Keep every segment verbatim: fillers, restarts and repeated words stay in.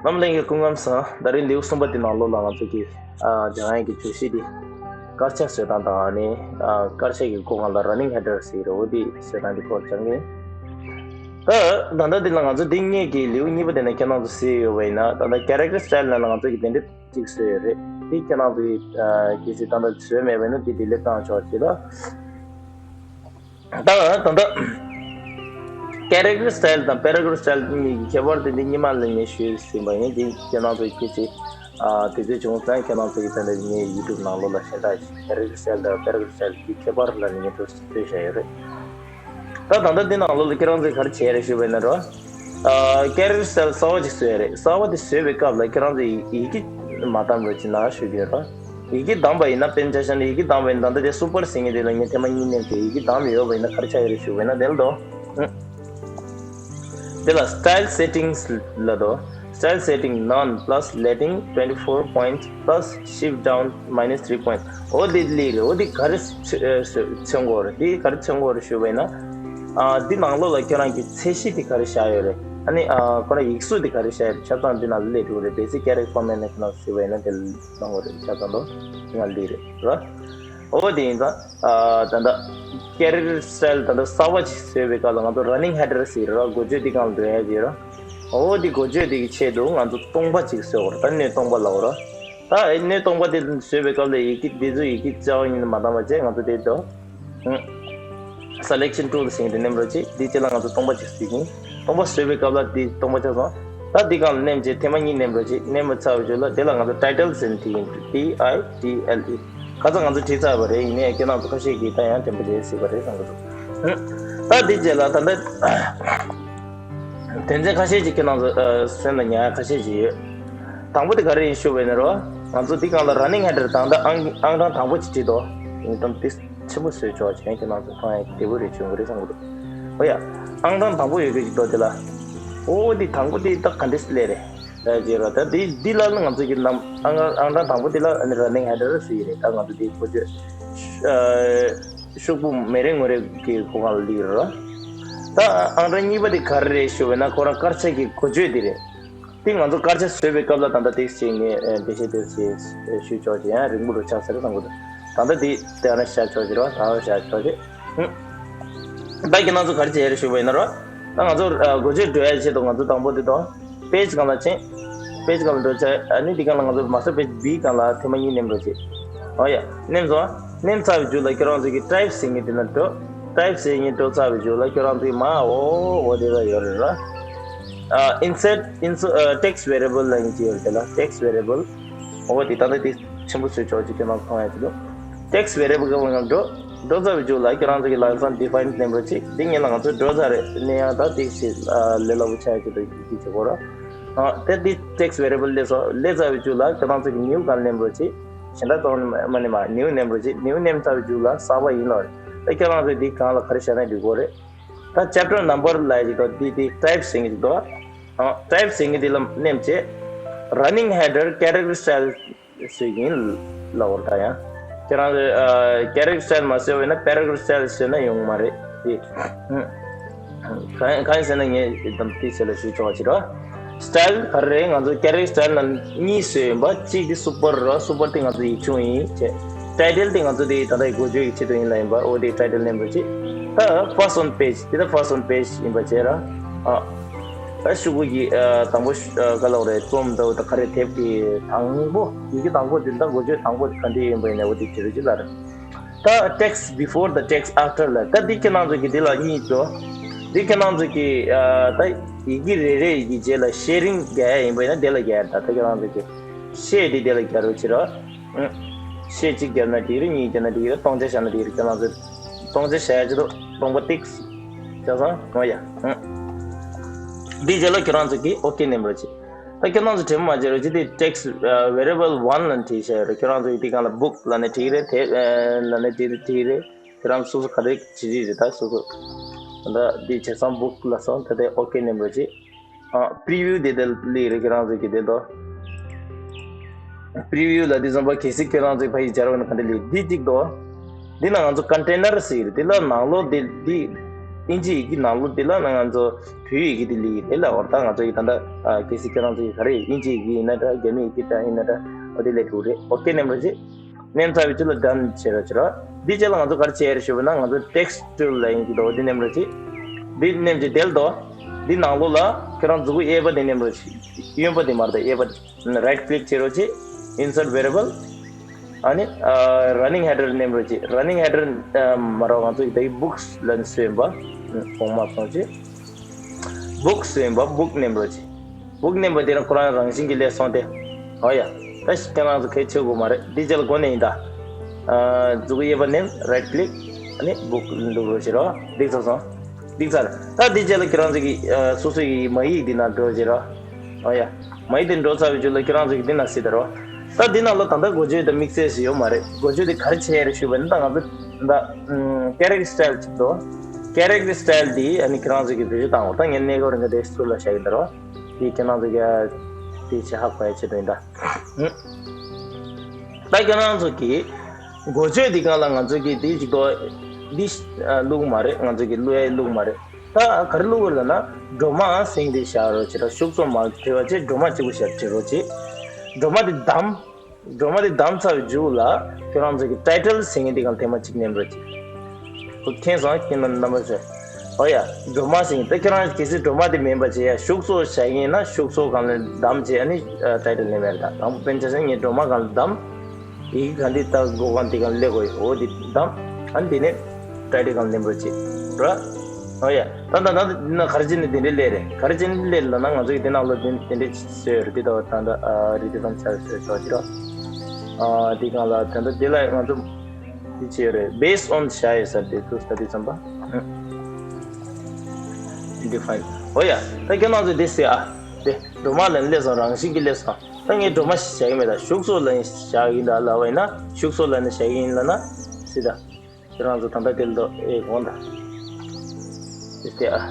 རྣམ་གླིང་གི་སྐུ་ཁམས་བཟང་། ད་རིང་ལེའུ་གསུམ་པ་དེ་ནང་ལོགས་ལ་ང་ཚོ་གི་ཨ་སྦྱང་ཡག་གི་བརྗོད་གཞི་དེ་དཀར་ཆག་བཟོ་སྟངས་དང་ཨ་ནི་ཨ་དཀར་ཆག་གི་སྒོ་ང་ལ་running header ཟེར་གྱི་རེད། འོ་དེ་བཟོ་སྟངས་དེ་སྐོར་སྦྱང་གི་ཡིན། ད་ད་ལྟ་འདི་ལ་ང་ཚོ་འདི་སྔོན་གྱི་ལེའུ་གཉིས་པ་དེ་ནས་ཁྱེད་རང་ཚོ་གཟིགས་ཡོད་པ་ཡིན་ན། ད་ལྟ་character style ནང་ལ་ང་ཚོ་གི་དེ་འདྲ་གཅིག་བཟོས་ཡོད་རེད། དེ་ཁྱེད་རང་ཚོ་གི་ཨ་གལ་སྲིད་ད་ལྟ་བཟོས་མེད་པ་ཡིན་ན་དེ་delete བཏང་ཆོག་ཅེས་ལ། ད་ད་ལྟ་character style དང་paragraph style གཉིས་ཀྱི་ཁྱད་པར་དེ་འདི་ཉི་མ་ལ་ངས་ཞུས་ཟིན་པ་ཡིན། དེ་ཁྱེད་རང་ཚོ་གི་ཅིག་ཨ་དུས་ཚོད་བྱུང་ཙང་ཁྱེད་རང་ཚོ་གི་ད་ལྟ་ངའི་YouTube ནང་ལོགས་ལ་གཞན་དག་character style དང་paragraph style གྱི་ཁྱད་པར་ལ་ནི་ངས་ཐུགས་བསྟོད་བྱས་ཡོད་རེད། ད་ད་ལྟ་འདི་ནང་ལོགས་ལ་ཁྱེད་རང་ཚོས་ག་རེ་བྱས་རེད་ཞུས་པ་ཡིན་ན་རོ། ཨ་character style གསར་པ་ཅིག་བཟོས་རེད། གསར་པ་དེ་བཟོས་པའི་སྐབས་ལ་ཁྱེད་རང་ཚོས་ཡི་ཡི་གེ་མ་བདམས་རོགས་གྱིས་གནང་ཞུ་གི་ཡོད་རོ། ཡི་གེ་བདམས་པ་ཡིན་ན་དཔེར་ན་ཆ་བཞག་ན་ཡི་གེ་བདམས་པ་ཡིན་ན་ད་ལྟ་དེ་super ཟེར་མཁན་དེ་ལ་ངས་ཐེངས་མ་གཉིས་མནན་བྱས། ཡི་གེ་བདམས་ཡོད་པ་ཡིན་ན་ག་རེ་ཆགས་ཀྱི་རེད་ཞུས་པ་ཡིན་ན་དེ་ལ་དོ། ཨུ། དེ་ལ་style settings ལབ་དོ། Style setting none plus leading twenty four points plus shift down minus three points. འོ་དེ་ལས་རེད། འོ་དེ་ག་རེ་མཚོན་གྱི་ཡོད་རེད། དེ་ག་རེ་མཚོན་གྱི་ཡོད་རེད་ཞུས་པ་ཡིན་ན། ཨ་འདི་ནང་ལོགས་ལ་ཁྱོད་རང་གི་ཚད་གཞི་དེ་ག་རེ་བཞག་ཡོད་རེད། ཨ་ནི་ཨ་ཁོ་རང་ཡིག་གཟུགས་དེ་ག་རེ་བཞག་ཡོད་རེད། ཆ་ཚང་འདི་ནང་ལ་སླེབས་འགྲོ་གི་རེད། basic character format ནས་ཁྱོད་རང་གཟིགས་པ་ཡིན་ན་དེ་ལ་གནང་དགོས་རེད། ཆ་ཚང་དོ། འདི་ནང་ལ་སླེབས་རེད་ར། འོ་དེ་ཡིན་ཙང་། ཨ་ད་ལྟ་character style ད་ལྟ་གསར་པ་ཞིག་བཟོས་པའི་སྐབས་ལ་ང་ཚོ་running header ཟེར་ར། འགོ་བརྗོད་འདི་སྒང་ལ་འགྲོ་ཡ་ཡོད་ར། འོ་འདི་འགོ་བརྗོད་འདི་གི་ཆེད་དུ་ང་ཚོ་སྟོང་པ་ཅིག་བཟོས་པ་རེད། ད་སྣོད་སྟོང་པ་ལབ་པ་ར། ད་སྣོད་སྟོང་པ་དེ་བཟོས་པའི་སྐབས་ལ་ཡི་གེ་འདི་ཚོ་ཡི་གེ་རྩ་བ་ཉིད་ནས་མ་བདམས་པ་བྱས། ང་ཚོ་དེ་དོ། ཨུ། selection tool ཟེར་མཁན་དེ་མནན་རོགས་གྱིས། འདི་རྗེས་ལ་ང་ཚོ་སྟོང་པ་ཅིག་བཟོས་ཀྱིན། སྟོང་པ་བཟོས་པའི་སྐབས་ལ་འདི་སྟོང་པ་ཆགས་སོང་། ད་འདི་སྒང་ལ་མནན་བྱས་ཐེངས་མ་གཉིས་མནན་རོགས་གྱིས། མནན་པ་ཚར་བའི་རྗེས་ལ་དེ་ལ་ང་ཚོ་title ཟེར་ནས་བྲིས་ཀྱིན། T I T L E། ཁ་སང་ང་ཚོ་བྲིས་ཚར་བ་རེད། ཡིན་ནའི་ཁྱེད་རང་ཚོ་ཁ་ཤས་ཀྱིས་ད་ཡང་དྲན་པ་བརྗེད་སྲིད་པ་རེད་བསམ་གྱི་འདུག་ཨུ། ད་འདི་རྗེས་ལ་ད་ལྟ་དོན་ཚན་ཁ་ཤས་ཅིག་ཁྱེད་རང་ཚོ་ཨ་སེམས་ལ་ཉར་ཁ་ཤས་ཅིག་ཡོད། དང་པོ་དེ་ག་རེ་ཡིན་ཞུ་བ་ཡིན་ན་རོ། ང་ཚོ་འདི་སྒང་ལ་running header དང་ད་ཨང་ཨང་གྲངས་དང་པོ་ཅིག་བྲིས་འདུག་ཡིན་ཙང་དེ་ཆེན་པོ་བཟོས་ཆོག་བྱས། ཁྱེད་རང་ཚོ་མཐོང་ཡ་བདེ་པོ་རེ་བྱུང་གི་རེད་བསམ་གྱི་འདུག་ཨོ་ཡ། ཨང་གྲངས་དང་པོ་ཡོད་རྒྱུ་ཅིག་འདུག་དེ་ལ། ཨོ་འདི་དང་པོ་དེ་ད་ག་འདྲས་སླེབས་རེད། ད་ཅེས་ར། ད་འདི་འདི་ལ་ནི་ང་ཚོ་གི་ནམ་ཨང་ཨང་གྲངས་དང་པོ་དེ་ལ་ཨ་ནི་running header ཟེར་གྱི་རེད། ད་ང་ཚོ་འདི་འགོ་བརྗོད་ཨ་ཤོག་བུ་མེ་རེ་ངོ་རེ་གི་སྒང་ལ་སླེབས་ར། ད་ཨང་གྲངས་གཉིས་པ་དེ་ག་རེ་རེད་ཞུ་བ་ཡིན་ན་ཁོ་རང་དཀར་ཆག་གི་འགོ་བརྗོད་དེ་རེད། དེ་ང་ཚོ་དཀར་ཆག་བཟོས་པའི་སྐབས་ལ་ད་ལྟ་དེ་ཅིག་ངས་ཨ་འགྲེལ་བཤད་དེ་ཅིག་ཞུས་ཆོག་ཅིག་ཡང་རིང་པོ་རུ་ཆགས་ཟེར་བསམ་གྱི་འདུག་ད་ལྟ་དེ་དེ་ཨ་ནི་བཞག་ཆོག་ཅིག་ར། ད་བཞག་ཆོག་ཅིག་ཨུ། ད་ཁྱེད་རང་ཚོ་ག་རེ་བྱས་རེད་ཞུ་བ་ཡིན་ན་ར། ད་ང་ཚོ་ཨ་འགོ་བརྗོད་འགྲོ་ཡ་ཆེད་དུ་ང་ཚོ་དང་པོ་དེ་དང་page སྒང་ལ་ཕྱིན། page སྒང་ལ་འགྲོ་ཆ་ཨ་ནི་དེ་སྒང་ལ་ང་ཚོ་master page B སྒང་ལ་ཐེངས་མ་གཉིས་མནན་རོགས་གྱིས། ཨོ་ཡ། མནན་སོང་། མནན་ཚར་བའི་མཇུག་ལ་ཁྱེད་རང་ཚོ་གི་type ཟེར་མཁན་དེ་ན་འགྲོ། type ཟེར་མཁན་འགྲོ་ཚར་བའི་མཇུག་ལ་ཁྱེད་རང་ཚོ་གི་མ་འོ་འོ་དེ་ལ་ཡོད་རེད་ར། ཨ་insert ins ཨ་text variable ལབ་མཁན་ཅིག་ཡོད་རེད། དེ་ལ་text variable འོ་དེ་ད་ལྟ་དེ་ཆེན་པོ་བཟོས་ཆོག་ཅིག་ཁྱེད་རང་མཐོང་ཡ་ཅིག་འདུག text variable གི་ནང་འགྲོ། འགྲོ་ཚར་བའི་མཇུག་ལ་ཁྱེད་རང་ཚོ་གི་ལམ་སང་define མནན་རོགས་གྱིས། འདི་སྔོན་ལ་ང་ཚོ་འགྲོ་ཚར་རེད། མནན་ཡ་ད་ཏིག་ཙམ་ཨ་ལས་སླ་པོ་ཆགས་ཀྱི་འདུག་འདི་བྱེད་དགོས་ར། ཨ་དེ་འདི་text variable སླེབས་སོང་། སླེབས་ཚར་བའི་མཇུག་ལ་ཁྱེད་རང་ཚོ་གི་new སྒང་མནན་རོགས་གྱིས། གཞན་དག་གཏོང་མ་ནི་མ་new མནན་རོགས་གྱིས། new མནན་ཚར་བའི་མཇུག་ལ་གསར་པ་ཡིན་ལབ་རེད། ད་ཁྱེད་རང་ཚོས་འདི་སྒང་ལ་ག་རེ་བཞག་ན་འགྲིག་གི་རེད། ད་chapter number ལབ་ཡ་ཅིག་འདུག་འདི་འདི་type ཟེར་མཁན་ཅིག་འདུག་ཨ་type ཟེར་མཁན་འདི་ལ་མནན་བྱས། running header character style བཟོས་ཀྱིན་ལབ་པ་རེད། ད་ཡང་ཁྱེད་རང་ཚོས་ཨ་character style མ་བཟོས་པ་ཡིན་ན་paragraph style བཟོས་ན་ཡོང་མ་རེད་དེ། གང་གང་ཡིན་ཟེར་ན་ངས་དམ་དེ་ཚོ་ལ་ཞུ་ཆོག་ཅིག་ར། style ག་རེ་རེད། ང་ཚོ་character style ནང་གཉིས་བཟོས་ཡིན་པ། གཅིག་དེ་super ར། super དེ་ང་ཚོ་ཡིག་ཆུང་ཡིན་བྱས། title དེ་ང་ཚོ་དེ་ད་ལྟ་ཡི་འགོ་བརྗོད་ཀྱི་ཆེད་དུ་ཡིན་ལ་ཡིན་པ། འོ་དེ་title མནན་པ་བྱས། ད་first on page དེ་ད་first on page ཡིན་པ་བྱས་ར། ཨ་ད་ཤོག་གུ་གི་ཨ་དང་པོ་ཨ་ག་ལབ་རེད། རྩོམ་འདྲ་བོ་ད་ག་རེ་དེབ་ཀྱི་དང་པོ་ཡི་གེ་དང་པོ་དེ་ད་འགོ་བརྗོད་དང་པོ་དེ་ག་འདྲ་ཡིན་པ་ཡིན་ན་འོ་དེ་དེ་རུ་ཅི་ལ་རེད། ད་text before the text after ལ་ད་འདི་ཁྱེད་རང་ཚོ་གི་འདི་ལ་གཉིས་འགྲོ། འདི་ཁྱེད་རང་ཚོ་གི་ཨ་ད་ཡི་གེ་རེ་རེ་ཡི་གེ་རྗེས་ལ་shading རྒྱག་ཡ་ཡིན་པ་ཡིན་ན་དེ་ལ་རྒྱག་ཡ། ད་ད་ཁྱེད་རང་ཚོ་གི་shade དེ་དེ་ལ་རྒྱག་རོགས་བྱེད་རོགས། ཨུ། shade གཅིག་རྒྱབ་ན་འགྲིག་རེད། གཉིས་རྒྱབ་ན་འགྲིག་རེད། སྟོང་ཆ་བཞག་ན་འགྲིག་རེད། ཁྱེད་རང་ཚོ་སྟོང་ཆ་བཞག་ཡ་ཆེད་དུ་སྟོང་པ་ཏིག་བཞག་སོང་། འོ་ཡ། ཨུ། འདི་རྗེས་ལ་ཁྱེད་རང་ཚོ་གི་okay མནན་རོགས་བྱེད། ད་ཁྱེད་རང་ཚོ་དྲན་པ་མ་བརྗེད་རོགས་བྱེད། དེ་text ཨ་variable one ལ་བྲིས་བཞག་ཡོད་རེད། ཁྱེད་རང་ཚོ་གི་དེ་སྒང་ལ་book ལབ་ནས་བྲིས་རེད། དེ་ཨ་ལབ་ནས་བྲིས་རེད། བྲིས་རེད། ཁྱེད་རང་སོ་སོ་ག་རེ་བྲིས་བྲིས་རེད། ད་སོ་སོ་ད་འདི་བྱས་ཙང་book ལབ་སོང་། ད་དེ་okay མནན་རོགས་བྱེད། ཨ་preview དེ་དེ་སླེབས་རེད། ཁྱེད་རང་ཚོ་གི་དེ་དོ། preview ལ་དེ་ཙམ་པ་གལ་སྲིད་ཁྱེད་རང་ཚོའི་ཕ་ཡི་སྦྱར་བ་ན་ག་འདྲ་ལེགས། འདི་གཅིག་དོ། འདི་ན་ང་ཚོ་container ཟེར་གྱི་རེད། འདི་ལ་ནང་ལོགས་འདི་འདི་ དབྱིན་ཇི་ཡི་གེ་ནང་ལོགས་དེ་ལ་ན་ང་ཚོ་བོད་ཡིག་གི་དེ་ལི་ཡི་དེ་ལ་འོར་ད་ང་ཚོ་ཡི་ད་ལྟ་གལ་སྲིད་ཁྱེད་རང་ཚོ་ཡི་ག་རེ་དབྱིན་ཇི་ཡི་གེ་ཡིན་ན་འདྲ་རྒྱ་མི་ཡི་གེ་འདྲ་ཡིན་ན་འདྲ་འོ་དེ་ལས་འགྲོ་རེད། ཨོ་ཀེ་མནན་རོགས་བྱེད། མནན་ཚར་བའི་རྗེས་ལ་ཌན་བྱེད་རོགས་བྱེད་རོགས། འདི་རྗེས་ལ་ང་ཚོ་ག་རེ་བྱེད་ཡ་རེད་ཞུས་པ་ན་ང་ཚོ་text tool ལ་ཡིན་གྱི་འདུག་འདི་མནན་རོགས་བྱེད། འདི་མནན་རྗེས་དེ་ལ་འདུག་འདི་ནང་ལོགས་ལ་ཁྱེད་རང་མཛུ་གུ་གཡས་པ་དེ་མནན་རོགས་བྱེད། གཡོན་པ་དེ་མ་རེད་ད་གཡས་པ་དེ། right click བྱེད་རོགས་བྱེད། insert variable ཨ་ནི་running header མནན་རོགས་བྱེད། running header མ་རོགས་ང་ཚོ་ཡི་ད་ཡི་books ལ་ནི་སུ་ཡིན་པ་གོང་མ་སོང་བྱེད། book སུ་ཡིན་པ་book མནན་རོགས་བྱེད། book མནན་པ་དེ་རང་ཁོ་རང་རང་བཞིན་གྱི་ལས་སོང་སྟེ། ཨོ་ཡ། ད་ཞིག་ཁྱེད་རང་ཚོ་གལ་ཆེ་དགོས་མ་རེད། འདི་རྗེས་ལ་གོ་ནས་ཡིན་ད། མཛུ་གུ་གཡས་པ་མནན་right click ཨ་ནི་book འདུག་རོགས་བྱེད་རོགས། འགྲིག་ཚར་སོང་། འགྲིག་ཚར། ད་འདི་རྗེས་ལ་ཁྱེད་རང་ཚོ་གི་སོ་སོ་ཡི་མ་ཡིག་འདི་ནང་འགྲོ་བྱེད་རོགས། ཨོ་ཡ། མ་ཡིག་འདི་འགྲོ་ཚར་བའི་རྗེས་ལ་ཁྱེད་རང་ཚོ་གི་འདི་ནང་སྲིད་ད་རོགས། ད་འདི་ནང་ལ་ད་ལྟ་འགོ་བརྗོད་དང་དམིགས་བསལ་ཞིག་ཡོད་མ་རེད། འགོ་བརྗོད་འདི་ག་རེ་བྱས་རེད་ཞུས་པ་ནི་ད་ང་ཚོ་ད་character style ཅིག་འདུག character style འདི་ཨ་ནི་ཁྱེད་རང་ཚོ་གི་བེད་སྤྱོད་བཏང་བ་ད་ངས་གནས་སྐབས་རིང་ག་འདི་ཚུར་ལ་བཞག་གི་འདུག་རོགས། དེ་ཁྱེད་རང་ཚོ་གི་དེ་ཆེ་ཧ་གོ་ཡ་ཆེད་དུ་ཡིན་ད། ད་ཁྱེད་རང་ཚོ་གི་འགོ་བརྗོད་འདི་སྒང་ལ་ང་ཚོ་གི་དེ་ཅིག་ཏོ་འདི་བླུག་མ་རེད། ང་ཚོ་གི་བླུག་ཡ་བླུག་མ་རེད། ད་ག་རེ་བླུག་དགོས་ལབ་ན་སྒྲོལ་མ་ཟེར་འདི་བཞག་རོགས་བྱེད་རོགས། ཤུགས་སོགས་མ་བྲི་བ་བྱས་སྒྲོལ་མ་གཅིག་པུ་བཞག་བྲི་རོགས་བྱེད། སྒྲོལ་མ་འདི་བདམས། སྒྲོལ་མ་འདི་བདམས་ཚར་བའི་མཇུག་ལ་ཁྱེད་རང་ཚོ་གི་title ཟེར་མཁན་འདི་སྒང་ཐེངས་མ་གཅིག་མནན་རོགས་བྱེད། ཁོ་མཁྱེན་སོང་མཁྱེན་ན་རྣམ་པ་ཚོས། ཨོ་ཡ། སྒྲོལ་མ་ཟེར་མཁན་ད་ཁྱེད་རང་གལ་སྲིད་སྒྲོལ་མ་འདི་མིན་པ་བྱས་ཡ་ཤུགས་སོགས་བཞག་མཁན་ཡིན་ན་ཤུགས་སོགས་སྒང་ལ་བདམས་བྱས་ཨ་ནི་title མནན་པ་རེད། ད་དང་པོ་དཔེར་ན་ཆ་བཞག་ངས་སྒྲོལ་མ་སྒང་ལ་བདམས། ཡི་གེ་ག་འདི་ལྟ་དགོས་གང་འདི་གང་སླེབས་དགོས་ཡོད། འོ་འདི་བདམས། ཨ་ནི་དེ་ནས་title སྒང་ལེན་པར་བྱེད། ར། ཨོ་ཡ། ད་ད་ད་འདི་ན་ག་རེ་བྱས་ནས་དེ་འདྲས་སླེབས་རེད། ག་རེ་བྱས་ནས་སླེབས་ལབ་ན་ང་ཚོ་གི་དེ་ནང་ལ་དེ་དེ་འདྲས་བཟོས་ཡོད་རེད། དེ་ལྟ་བུ་ད་ད་རི་དེ་ཙམ་ཆ་བཟོས་ཆོག་ཅི་ར། ཨ་དེ་གང་ལ་ད་ད་དེ་ལ་ང་ཚོ་དེ་བྱས་ཡོད་རེད། based on བྱ་ཡོད་ས་དེ་ཚོ་ས་དེ་ཙམ་པ། define ཨོ་ཡ། ད་ཁྱེད་རང་ཚོ་དེ་ཟེར་ཨ། དེ་སྒྲོལ་མ་ལ་སླེབས་སོང་། རང་བཞིན་གྱིས་སླེབས་སོང་། ད་ངས་སྒྲོལ་མ་ཞིག་བྱ་གི་མེད། ད་ཤུགས་སོགས་ལ་ནི་བཞག་གི་ཡིན་ད་ལབ་པ་ཡིན་ན་ཤུགས་སོགས་ལ་ནི་བཞག་གི་ཡིན་ལབ་ན་སྲིད་ད། ཁྱེད་རང་ཚོ་ད་ལྟ་དེ་ལ་ལྟོས་ཨེ་དགོངས་དག་དེ་ལྟ་ཨ།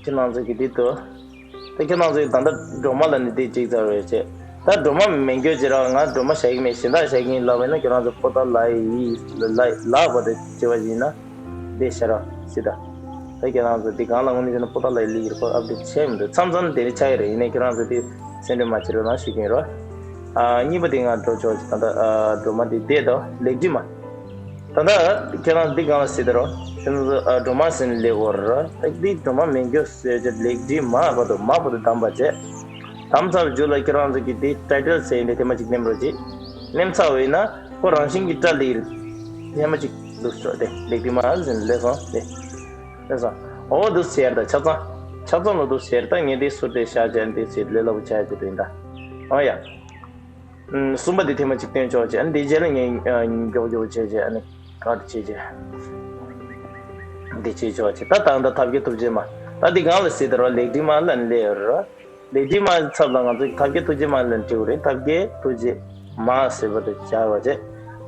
ཁྱེད་རང་ཚོ་གི་དེ་ལྟོས། ད་ཁྱེད་རང་ཚོ་ད་ལྟ་སྒྲོལ་མ་ལ་ནི་དེ་གཅིག་ཚར་བའི་ཆེད། ད་སྒྲོལ་མ་མེད་རྒྱུ་ཅི་ར་ང་སྒྲོལ་མ་བཞག་གི་མེད་གཞན་དག་བཞག་གི་ཡིན་ལབ་པ་ཡིན་ན་ཁྱེད་རང་ཚོ་པོ་ཏཱ་ལའི་ཡི་ལ་ལ་ལ་བ་དེ་བྱེད་པ་ཡིན་ན། དེ་ཤ་ར་སི་ད། ད་ཁྱེད་རང་ཚོ་དེ་གང་ལ་དངོས་གནས་བྱས་ན་པོ་ཏཱ་ལའི་ལི་ཡིར་ཁོ་ཨབ་ཌེཊ་བྱས་མི་འདུག་མཚམས་མཚམས་དེ་རིགས་ཆགས་ཀྱི་རེད། ཡིན་ནའི་ཁྱེད་རང་ཚོ་དེ་སེམས་ཁྲལ་མ་བྱེད་རོགས་གནང་ཞུ་གི་ཡིན་རོགས། ཨ་གཉིས་པ་དེ་ང་འགྲོ་ཆོག་ཅིག་ད་ལྟ་ཨ་སྒྲོལ་མ་དེ་བསྡད་དོ་ལེགས་བྲིས་མ། ད་ལྟ་ཁྱེད་རང་འདི་གང་ལ་སྲིད་ད་རོ། ཁྱེད་རང་ཚོ་ཨ་སྒྲོལ་མ་ཟེར་ནས་སླེབས་འོར་རོ། ཨ་འདི་སྒྲོལ་མ་མེད་རྒྱུ་ཟེར་ཅིག་ལེགས་བྲིས་མ་བར་དུ་མ་བར་དུ་བདམས་པ་བྱས། བདམས་ཚར་བའི་མཇུག་ལ་ཁྱེད་རང་ཚོ་གི་དེ་ཊའི་ཊལ་ཟེར་ཡིན་དེ་ཐེངས་མ་གཅིག་མནན་རོགས་གྱིས། མནན་ཚར་བས་ན་ཁོ་རང་བཞིན་གྱིས་སྒྲ་ལེགས་རེད། ཐེངས་མ་གཅིག་འདུག་སོ་དེ་ལེགས་བྲིས་མ་ཟེར་ནས་སླེབས་སོང་དེ། སླེབས་སོང་། འོ་འདུག་ཟེར་ད་ཆ་ཚང་། ཆ་ཚང་ལ་འདུག་ཟེར་ད་ངས་དེ་སུར་དེ་བཞག་བྱས་འདི་ཟེར་ལས་སླ་པོ་ཆགས་ཀྱི་འདུག་ཡིན་ད། ཨོ་ཡ། གསུམ་པ་འདི་ཐེངས་མ་གཅིག་སྟོན་ཆོག་ཅེས། ཨ་ནི་འདི་རྗེས་ལ་ངས་མགྱོགས་མགྱོགས་བྱས་བྱས། ཨ་ནི་ཀ་ཊི་བྱས་བྱས། འདི་བྱས་ཆོག་ཅེས། ད་ད་ད་ཐབས་མཁས་ཐུགས་རྗེ་མ། ད་འདི་གང་ལ་ཟེར་ད་རོ་ལེགས་བྲིས་མ་ལ་ནི་ལས་ཡོད་རོ། ལེགས་བྲིས་མ་ཚབ་ལ་ང་ཚོ་ཐབས་མཁས་ཐུགས་རྗེ་མ་ལ་ནི་བྲིས་རེད། ཐབས་མཁས་ཐུགས་རྗེ་མ་ཟེར་བ་དེ་སྦྱར་བ་བྱས།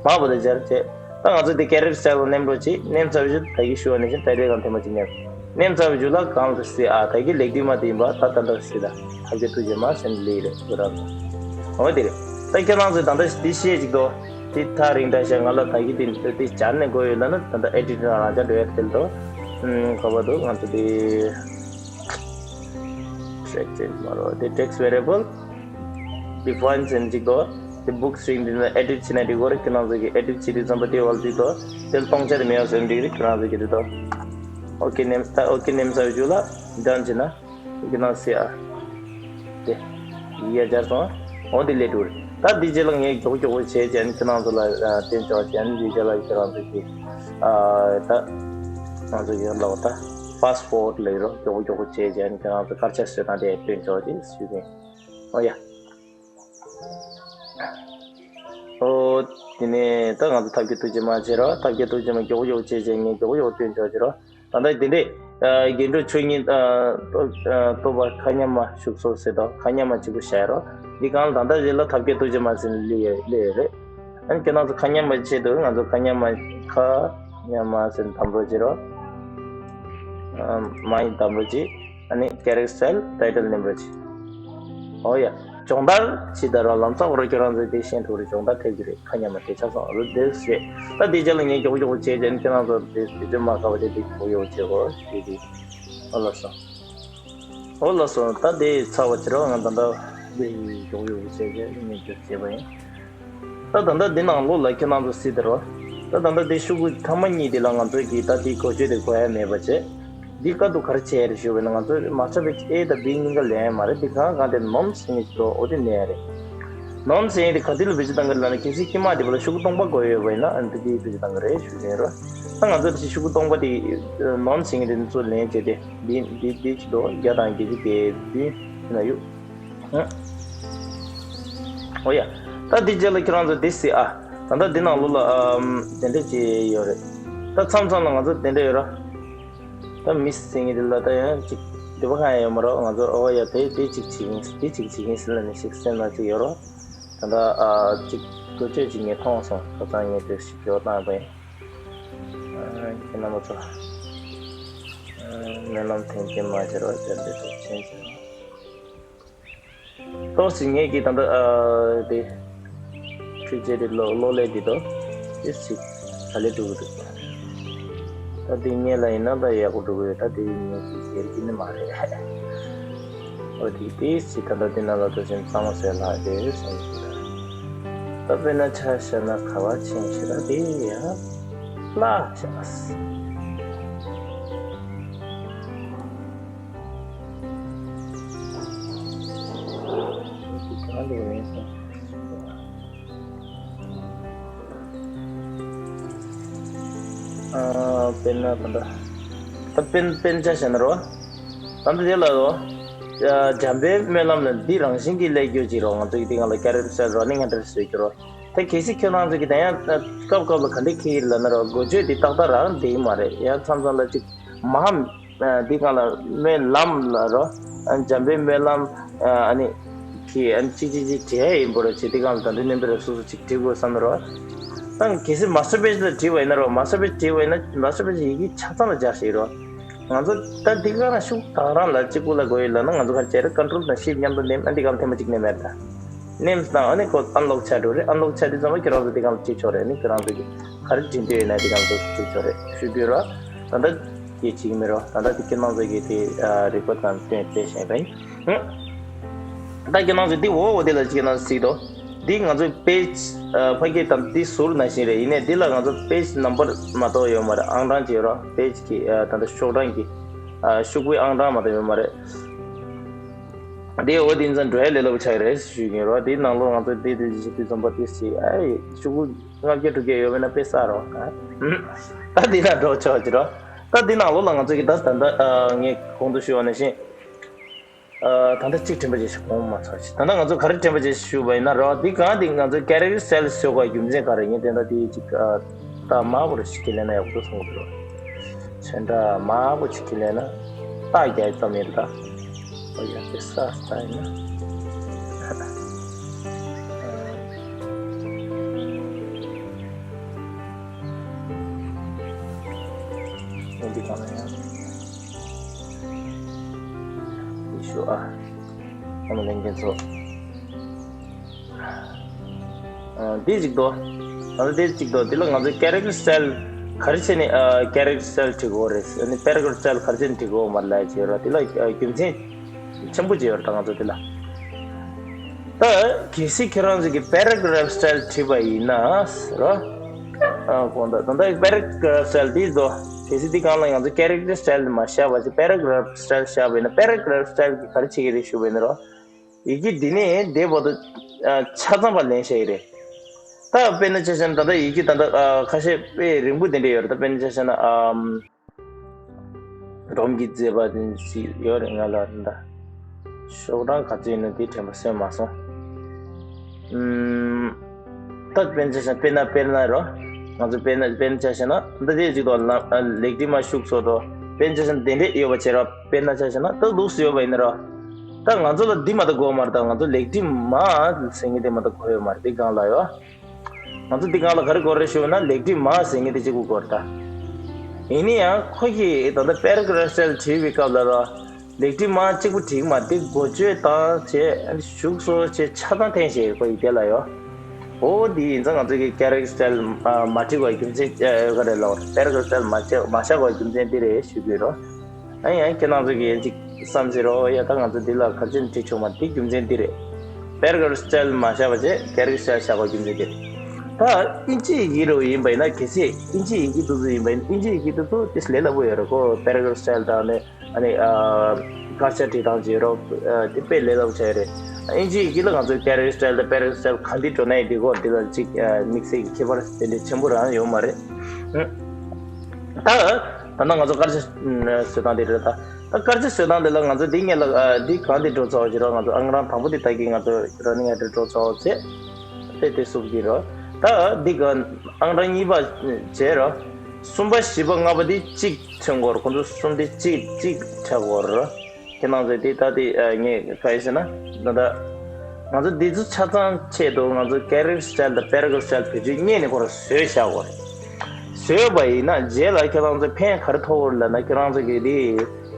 མ་བོ་དེ་སྦྱར་བྱས། ད་ང་ཚོ་འདི་ཀེ་རེག་ཊར་སི་ཊའིལ་ལ་མནན་རོགས་གྱིས། མནན་ཚར་བའི་རྗེས་ད་གི་ཞུ་བ་ནས་བཞིན་ད་རེས་གང་ཐེངས་མ་གཅིག་མནན། མནན་ཚར་བའི་རྗེས་ལ་གང་ལ་སྲིད་ཨ་ད་གི་ལེགས་བྲིས་མ་དེ་ཡིན་པ་ད་ད་ལྟ་སྲིད་ད། ཐབས་མཁས་ཐུགས་རྗེ་མ་ཟེར་ནས་ལེགས་རེད་ཁོ་རང་ཚོ། འོ་དེ་རེད། ད་ཁྱེད་རང་ཚོས་ད་ལྟ་འདི་ཤེས་ཅིག་དོ། དེ་ཐག་རིང་དྲགས་ཤག་ང་ལ་ད་གི་དེ་དེ་སྦྱར་ནས་དགོས་ཡོད་ལབ་ན་ད་ལྟ་ཨེ་ཌིཊ་རང་རང་ཅག་འགྲོ་ཡ་དེ་དོ། ཨུམ་ག་པ་འདུག་ང་ཚོ་དེ་ཊེག་སི་ཅེན་ཇི་མ་རོ། དེ་ཊེག་སི་ཝེ་རི་ཨེ་བལ་ཌི་ཕ་ཡིན་ཟེར་ཅིག་དོ། དེ་བུག་སི་ཊི་རིང་དེ་ན་ཨེ་ཌིཊ་བྱེད་ན་འགྲིག་གོ་རེད། ཁྱེད་རང་ཚོ་གི་ཨེ་ཌིཊ་བྱེད་དུས་ཙམ་པ་དེ་བལ་ཅིག་དོ། དེ་ལ་སྟོང་ཆ་དེ་མེད་པ་བཟོས་ན་འགྲིག་རེད། ཁྱེད་རང་ཚོ་གི་དེ་དོ། ཨོ་ཀེ་མནན། ད་ཨོ་ཀེ་མནན་ཚར་བའི་རྗེས་ལ་ཌན་བྱེད་ན། ཀྱི་ནང་སི་ཨ། དེ། ཡ་སྦྱར་སོང་། འོ་འདི་ལས་འགྲོ་རེད། ད་འདི་རྗེས་ལ་ངས་མགྱོགས་མགྱོགས་བྱས་རྗེས་ཁྱེད་རང་ཚོ་ལ་སྟོན་ཆོག་རྗེས་འདི་རྗེས་ལ་ཁྱེད་རང་ཚོ་གི་ཨ་ད། ང་ཚོ་ཡོད་ལ་འོ་ད། ཕ་སི་ཕོར་ཌི་ལས་རོ་མགྱོགས་མགྱོགས་བྱས་རྗེས་ཁྱེད་རང་ཚོ་དཀར་ཆག་བཟོས་སྟངས་དེ་སྟོན་ཆོག་རྗེས་ཞུས་ཏེ། འོ་ཡ། འོ། དེ་ནས་ད་ང་ཚོ་ཐབས་མཁས་ཐུགས་རྗེ་མ་བྱེད་རོགས། ཐབས་མཁས་ཐུགས་རྗེ་མ་མགྱོགས་མགྱོགས་བྱས་རྗེས་ངས་མགྱོགས་མགྱོགས་སྟོན་ཆོག་རྗེས་རོ། ད་ལྟ་དེ་འདྲས། རྒྱན་དྲུག་ཆོས་ཉིད་རྟོགས་པ་མཁའ་མཉམ་མ་བཞུགས་སོ་ཟེར་དོ། མཁའ་མཉམ་མ་གཅིག་པུ་བཞག་རོགས། འདི་གང་ལ་ད་ལྟ་རེད་ལ་ཐབས་མཁས་ཐུགས་རྗེ་མ་ཟེར་ནས་སླེབས་ཡོད་སླེབས་ཡོད་རེད། ཨ་ནི་ཁྱེད་རང་ཚོ་མཁའ་མཉམ་མ་ཆེད་དུ་ང་ཚོ་མཁའ་མཉམ་མ་མཁའ་མཉམ་མ་ཟེར་ནས་དམ་རོགས་བྱེད་རོགས། མ་ཡིན་དམ་རོགས་བྱེད། ཨ་ནི་ཀེ་རེག་ཊར་སི་ཊའིལ་ཊའི་ཊལ་མནན་རོགས་བྱེད། ཨོ་ཡ། སྦྱོང་བརྡར་བྱེད་ད་ར་ལམ་སང་རོ་ཁྱོད་རང་ཚོས་དེ་ཤེས་ཐུབ་རེད། སྦྱོང་བརྡར་ཐེབས་ཀྱི་རེད། ཁ་ཉན་མ་དེ་ཆ་སོང་རོ་དེ་ཞེས། ད་དེ་རྗེས་ལ་ངས་མགྱོགས་མགྱོགས་བྱས་རྗེས་ཁྱེད་རང་ཚོ་དེ་དེ་ཚོད་མ་ཁ་བ་དེ་དེ་གོ་ཡོད་བྱེད་གོ་དེ་དེ། ཨོ་ལགས་སོ། ཨོ་ལགས་སོ། ད་དེ་ཚར་བ་བྱེད་རོགས། ང་ད་ལྟ་དེ་མགྱོགས་མགྱོགས་བྱས་རྗེས་ངས་མགྱོགས་བྱས་པ་ཡིན། ད་ད་ལྟ་འདི་ནང་ལོགས་ལ་ཁྱེད་རང་ཚོ་སྲིད་དེ་རོ། ད་ད་ལྟ་འདི་ཤོག་གུ་ཐ་མ་གཉིས་དེ་ལ་ང་ཚོས་ཀྱིས་ད་དེའི་གོ་ཆོད་དེ་གོ་ཡ་མེད་པ་བྱས། འདི་དཀའ་སྡུག་ག་རེ་བྱས་རེད་ཞུ་བས་ན། ང་ཚོས་མ་ཆ་པའི་A་དང་B་གཉིས་ཀ་ལེན་ཡ་མ་རེད། འདི་གང་གང་དེ་ནོམ་ཟེར་མཁན་ཞིག་འདུག་འོ་དེ་ལེན་ཡ་རེད། ནོམ་ཟེར་མཁན་དེ་ག་དུས་ལ་བེད་སྤྱོད་གཏང་གི་རེད་ལབ་ན། གལ་སྲིད་དཀྱིལ་མ་དེ་བ་ལ་ཤོག་གུ་སྟོང་པ་དགོས་ཡོད་པ་ཡིན་ན་ཨ་ནི་དེ་དེ་བེད་སྤྱོད་གཏང་གི་རེད་ཞུ་བཞིན་རོ། ད་ང་ཚོས་དེ་ཤོག་གུ་སྟོང་པ་དེ་ནོམ་ཟེར་མཁན་དེ་ཚོ་ལེན་བྱས་ཏེ་འདི་འདི་འདི་ཅི་འདུག་བརྒྱ་དང་བརྒྱད་ཅུ་གྱ་བདུན་ན་ཡོད། ཨོ་ཡ། ད་འདི་རྗེས་ལ་ཁྱེད་རང་ཚོ་འདི་སྲིད་ཨ། ད་ལྟ་འདི་ནང་ལོགས་ལ་ཨམ་དེ་འདྲ་ཅིག་ཡོད་རེད། ད་མཚམས་མཚམས་ལ་ང་ཚོ་དེ་འདྲ་ཡོད་ར། ད་མི་སྲིད་ངེས་དེ་ལ་ད་ཡང་ཅིག་འདི་པ་གང་ཡང་ཡོད་མ་རེད། ང་ཚོ་ཨོ་ཡ་དེ་དེ་ཅིག་བྱེད་ཀྱིན་དེ་ཅིག་བྱེད་ཀྱིན་ཟེར་ལ་ནི་ཞིག་སེམས་ནང་ཅིག་ཡོད་རོ། ད་ལྟ་ཨ་ཅིག་དགོས་ཆོད་ཅིག་ངས་མཐོང་སོང་། ཁ་སང་ངས་དེ་ཞིག་ཡོད་བཏང་པ་ཡིན། ཨ་ཁྱེད་རྣམ་པ་ཚོ་སྨོན་ལམ་ཐེངས་གཅིག་མ་བྱེད་རོགས། བྱས་ཏེ་ཐུགས་རྗེ་ཆེ། ཏོག་ཙམ་ངེད་ཀྱིས་ད་ལྟ་ཨ་དེ་འཕྲུལ་ཆས་དེ་གློག་གློག་ཀླད་དེ་དང་དེ་ཅིག་ག་ལེར་འགྲོ་གི་འདུག་ད་དེ་ངེད་ལ་ཡིན་ན་ད་ཡག་པོ་འགྲོ་གི་ཡོད། ད་དེ་ངེད་ཀྱིས་ཟེར་གྱི་ནི་མ་རེད། འོ་དེ་དེ་ཅིག་ད་ལྟ་དེ་ནང་ལ་ད་ཅིག་གཙང་མ་བཟོས་ལྷག་དེ་སོང་གི་རེད། ད་དཔེར་ན་ཆ་བཞག་ན་ག་བ་ཕྱིན་ཞེ་ན་དེ་ཡང་ལྷག་བཞག་དཔེར་ན་ད་ལྟ་ད་དཔེར་དཔེར་ཆ་བཞག་ན་རོ། ད་ལྟ་དེ་ལ་རོ། འཇམ་དཔལ་སྨོན་ལམ་ལ་འདི་རང་བཞིན་གྱིས་ལས་རྒྱུ་ཅིག་རོ། ང་ཚོ་གི་དེ་སྒང་ལ་character style running under བཟོས་རྒྱུ་རོ། ད་གལ་སྲིད་ཁྱོད་རང་ཚོ་གི་ད་ཡང་སྐབས་སྐབས་ལ་ག་འདྲས་ཁེལ་ཡིན་ལབ་ན་རོ། འགོ་བརྗོད་འདི་ཏག་ཏག་རང་བསྡད་ཀྱི་མ་རེད། ཡང་མཚམས་མཚམས་ལ་ཅིག་མ་འདི་སྒང་ལ་སྨོན་ལམ་ལ་རོ། འཇམ་དཔལ་སྨོན་ལམ་ཨ་ནི་གི་ཨ་ནི་ཅི་ཅི་ཅི་བྲིས་ཡིན་པོ་རེད་ཅེས་འདི་སྒང་ལ་ད་འདི་ནོན་པའི་རེ་སོ་སོ་ཅིག་བྲིས་དགོས་བསམ་རོ། ད་གལ་སྲིད་masterpiece་ལ་བྲིས་པ་ཡིན་ན་རོ། masterpiece་བྲིས་པ་ཡིན་ན་masterpiece་ཡི་གེ་ཆ་ཚང་ལ་སྦྱར་ཞིག་རོ། ང་ཚོ་ད་འདི་སྒང་ལ་ཤུགས་དང་རང་ལ་གཅིག་པུ་ལ་དགོས་ཡོད་ལབ་ན། ང་ཚོ་ག་རེ་བྱས་རེད། control་དང་shift་མཉམ་དུ་ནེམ་ཨ་འདི་སྒང་ལ་ཐེངས་མ་གཅིག་ནེམ་མེད་ད། ནེམ་དང་ཨ་ནི་ཁོ་unlock་ཆགས་འགྲོ་རེད། unlock་ཆགས་དུས་ཙམ་པ་ཁྱེད་རང་ཚོ་འདི་སྒང་ལ་བྲིས་ཆོག་རེད། ཨ་ནི་ཁྱེད་རང་ཚོ་གི་ག་རེ་བྲིས་འདོད་ཡོད་ན་འདི་སྒང་ལ་བྲིས་ཆོག་རེད། ཞུ་རྒྱུ་རོ། ད་ལྟ་དེ་བྱེད་ཀྱི་མེད་རོ། ད་ལྟ་དེ་ཁྱེད་རང་ཚོ་གི་དེ་རིག་པ་དང་བསྟུན་བྱས་བཞིན་རེད། ད་ཁྱེད་རང་ཚོ་འདི་འོ་འོ་དེ་ལ་ཅིག་ནང་གཟིགས་དོ། འདི་ང་ཚོའི་page་ཕ་གི་དང་འདི་ཟུར་ནང་བཞིན་རེད། ཡིན་ནའི་འདི་ལ་ང་ཚོ་page number་མ་གཏོགས་ཡོད་མ་རེད། ཨང་གྲངས་ཅིག་ཡོད་རོ། page་གི་ད་ལྟ་ཤོག་གྲངས་ཀྱི་ཤོག་བུའི་ཨང་གྲངས་མ་གཏོགས་ཡོད་མ་རེད། འདི་འོ་དེ་ཡིན་ཙང་འགྲོ་ཡ་ལས་སླ་པོ་ཆགས་ཀྱི་རེད་ཞུ་གི་རོ། འདིའི་ནང་ལོགས་ང་ཚོ་འདི་འདི་ཞིག་དུས་ཙམ་པ་འདི་ཞིག་ཨ་ཡེ་ཤོག་བུ་ལྔ་བརྒྱ་དྲུག་བརྒྱ་ཡོད་པ་ན་དཔེ་བསགས་རོགས། ད་འདི་ལ་འགྲོ་ཆོག་ཅི་རོ། ད་འདི་ནང་ལོགས་ལ་ང་ཚོ་གི་ད་ད་ལྟ་ངས་གོང་དུ་ཞུས་པ་ནང་བཞིན། ད་ལྟ་གཅིག་དྲན་པ་བྱས་ཤིག་གོང་མ་ཚར་ཞིག་ད་ལྟ་ང་ཚོ་ག་རེ་དྲན་པ་བྱས་ཤིག་ཞུས་པ་ཡིན་ན་རོ། འདི་གང་འདི་ང་ཚོ་character style་ཟེར་དགོས་རྒྱུ་མཚན་ག་རེ་ཡིན། དེ་འདྲ་དེ་གཅིག་ད་མ་བོར་ཞིག་གི་ལས་ན་ཡག་པོ་སོང་གི་རོ། ཚོན་ཁྲ་མ་བོ་ཅིག་གི་ལས་ན་རྟགས་རྒྱག་ཙམ་ཡིན་ད། ཨོ་ཡ་དེ་ས་ས་ཡིན་ན། འདི་གང་ཡང་ཡེ་ཤུ་ཨ། ཨ་མ་ལེན་མཁན་ཚོ། འདི་གཅིག་དོ། ད་ལྟ་འདི་གཅིག་དོ། འདི་ལ་ང་ཚོས་character style་ག་རེ་བྱས་ནས་character style་བྲི་དགོས་རེད། ཨ་ནི་paragraph style་ག་རེ་བྱས་ནས་བྲི་དགོས་མ་རེད་ལབ་ཡ་བྱས་རོ། འདི་ལ་རྒྱུ་མཚན་ཆེན་པོ་བྱས་ཡོད་རེད། ད་ང་ཚོ་འདི་ལ་ད་གལ་སྲིད་ཁྱེད་རང་ཚོ་གི་paragraph style་བྲིས་པ་ཡིན་ན་རོ། གོང་ད་ད་ལྟ་paragraph style་འདི་དོ། གལ་སྲིད་འདི་སྒང་ལ་ང་ཚོ་character style་མ་བཞག་པ་ཞིག་paragraph style་བཞག་པ་ཡིན་ན་paragraph style་གི་ག་རེ་བྱེད་ཀྱི་རེད་ཞུ་བ་ཡིན་ན་རོ། ཡི་གེ་འདི་ནས་འདས་བར་དུ་ཆ་ཚང་པ་ལེན་བྱ་ཡི་རེད། ད་དཔེར་ན་ཆ་བཞག་ན་ད་ལྟ་ཡི་གེ་ད་ལྟ་ཁ་ཤས་དཔེ་རིང་པོ་དེ་འདྲ་ཡོད་རེད། ད་དཔེར་ན་ཆ་བཞག་ན་སྒྲོམ་གྱི་མཛེས་པ་དེ་ཞིག་ཡོད་རེད། ང་ལ་ད་ཤོག་གྲངས་ག་ཚོད་ཡིན་ན་དེ་དྲན་པ་སོན་མ་སོང་། ད་དཔེར་ན་ཆ་བཞག་ན་དཔེར་ན་དཔེར་ན་རོ། ང་ཚོ་དཔེར་ན་དཔེར་ན་ཆ་བཞག་ན་ད་དེ་ཅིག་ཏུ་ལེགས་བྲིས་མ་ཤུགས་སོགས་དོ། དཔེར་ན་ཆ་བཞག་ན་དེ་འདྲས་ཡོད་པ་བྱས་རོ། དཔེར་ན་ཆ་བཞག་ན་ད་ལུགས་སུ་ཡོད་པ་ཡིན་ན་རོ། ད་ང་ཚོ་ལ་འདི་མ་གཏོགས་དགོས་མ་རེད། ད་ང་ཚོ་ལེགས་བྲིས་མ་ཟེར་མཁན་དེ་མ་གཏོགས་དགོས་ཡོད་མ་རེད། འདི་སྒང་ལ་ཡོད། ང་ཚོ་འདི་སྒང་ལ་ག་རེ་དགོས་རེད་ཞུ་ན་ལེགས་བྲིས་མ་ཟེར་མཁན་དེ་གཅིག་པུ་དགོས་རེད་ད། ཡིན་ན་ཡང་ཁོ་གིས་ད་ལྟ་paragraph style་བྲིས་པའི་སྐབས་ལ་རོ། ལེགས་བྲིས་མ་གཅིག་པུ་བྲིས་མ་དེ་འགོ་བརྗོད་དང་བྱས་ཞུགས་སོ་བྱས་ཆ་ཚང་འཐེན་བྱས་ཁོ་ཡི་དེ་ལ་ཡོད། འོ་དེ་ཡིན་ཙང་ང་ཚོ་གི་character style་མ་བྲིས་པའི་རྒྱུ་མཚན་ག་རེ་ལབ། character style་མ་བྱས་མ་བཞག་པའི་རྒྱུ་མཚན་དེ་རེད་ཞུ་གི་རོ། ཨ་ཡང་ཁྱེད་རང་ཚོ་གི་ཡན་ཅིག་བསམ་ཟེར་རོ། ཡ་ད་ང་ཚོ་འདི་ལ་ག་རེ་བྱས་ནས་བྲིས་ཆོག་མ་དེ་རྒྱུ་མཚན་འདི་རེད། character style་མ་བཞག་པ་བྱས་character style་བཞག་པའི་རྒྱུ་མཚན་འདི་རེད། ད་ཨིན་ཇི་ཡི་གེ་རུ་ཡིན་པ་ཡིན་ན་གལ་སྲིད་ཨིན་ཇི་ཡི་གེ་དེ་ཚོ་ཡིན་པ་ཡིན་ན་ཨིན་ཇི་ཡི་གེ་དེ་ཚོ་དེ་ལས་སླ་པོ་ཡོད་རེད་ཁོ། character style་དང་ནི་ཨ་ནི་ཨ་དཀར་ཆག་བྲིས་སྟངས་བྱེད་རོགས་དེ་དཔེ་ལས་སླ་པོ་ཆགས་ཡོད་རེད། ཨིན་ཇི་ཡི་གེ་ལ་ང་ཚོའི་character style་དང་character style་ག་འདི་འགྲོ་ན་ཡིན་འདི་གོ་འདི་ལ་ཅིག་དམིགས་བསལ་གྱི་ཁྱད་པར་དེ་འདྲའི་ཆེན་པོ་རང་ཡོད་མ་རེད། ད་ད་ནང་ང་ཚོ་དཀར་ཆག་བཟོ་སྟངས་དེ་རེད། ད་ད་དཀར་ཆག་བཟོ་སྟངས་དེ་ལ་ང་ཚོ་འདི་ངེད་ལ་འདི་གང་འདི་འགྲོ་ཚར་བ་ཞིག་རོགས། ང་ཚོ་ཨང་གྲངས་དང་པོ་འདི་ད་གི་ང་ཚོ་running entry་འགྲོ་ཚར་བ་བྱས། དེ་དེ་གསུམ་གྱི་རོ། ད་འདི་ག་ཨང་གྲངས་གཉིས་པ་བྱས་རོ། གསུམ་པ་བཞི་པ་ལྔ་པ་འདི་གཅིག་མཚོན་དགོས་རེད། ཁོང་ཚོ་གསུམ་འདི་གཅིག་གཅིག་ཆགས་དགོས་རེད། ཁྱེད་རང་ཚོས་འདི་ལྟ་སྟེ་ངས་ག་ཡིན་ཟེར་ན་ད་ལྟ་ང་ཚོ་འདི་ཚོ་ཆ་ཚང་ཆེད་དུ་ང་ཚོ་character style་དང་paragraph style་བེད་སྤྱོད་གཉིས་ནས་ཁོ་རང་བཟོས་བཞག་དགོས་རེད། བཟོས་པ་ཡིན་ན་རྗེས་ལ་ཁྱེད་རང་ཚོ་ཕན་ག་རེ་ཐོགས་རེད་ལབ་ན་ཁྱེད་རང་ཚོ་གིས་འདི་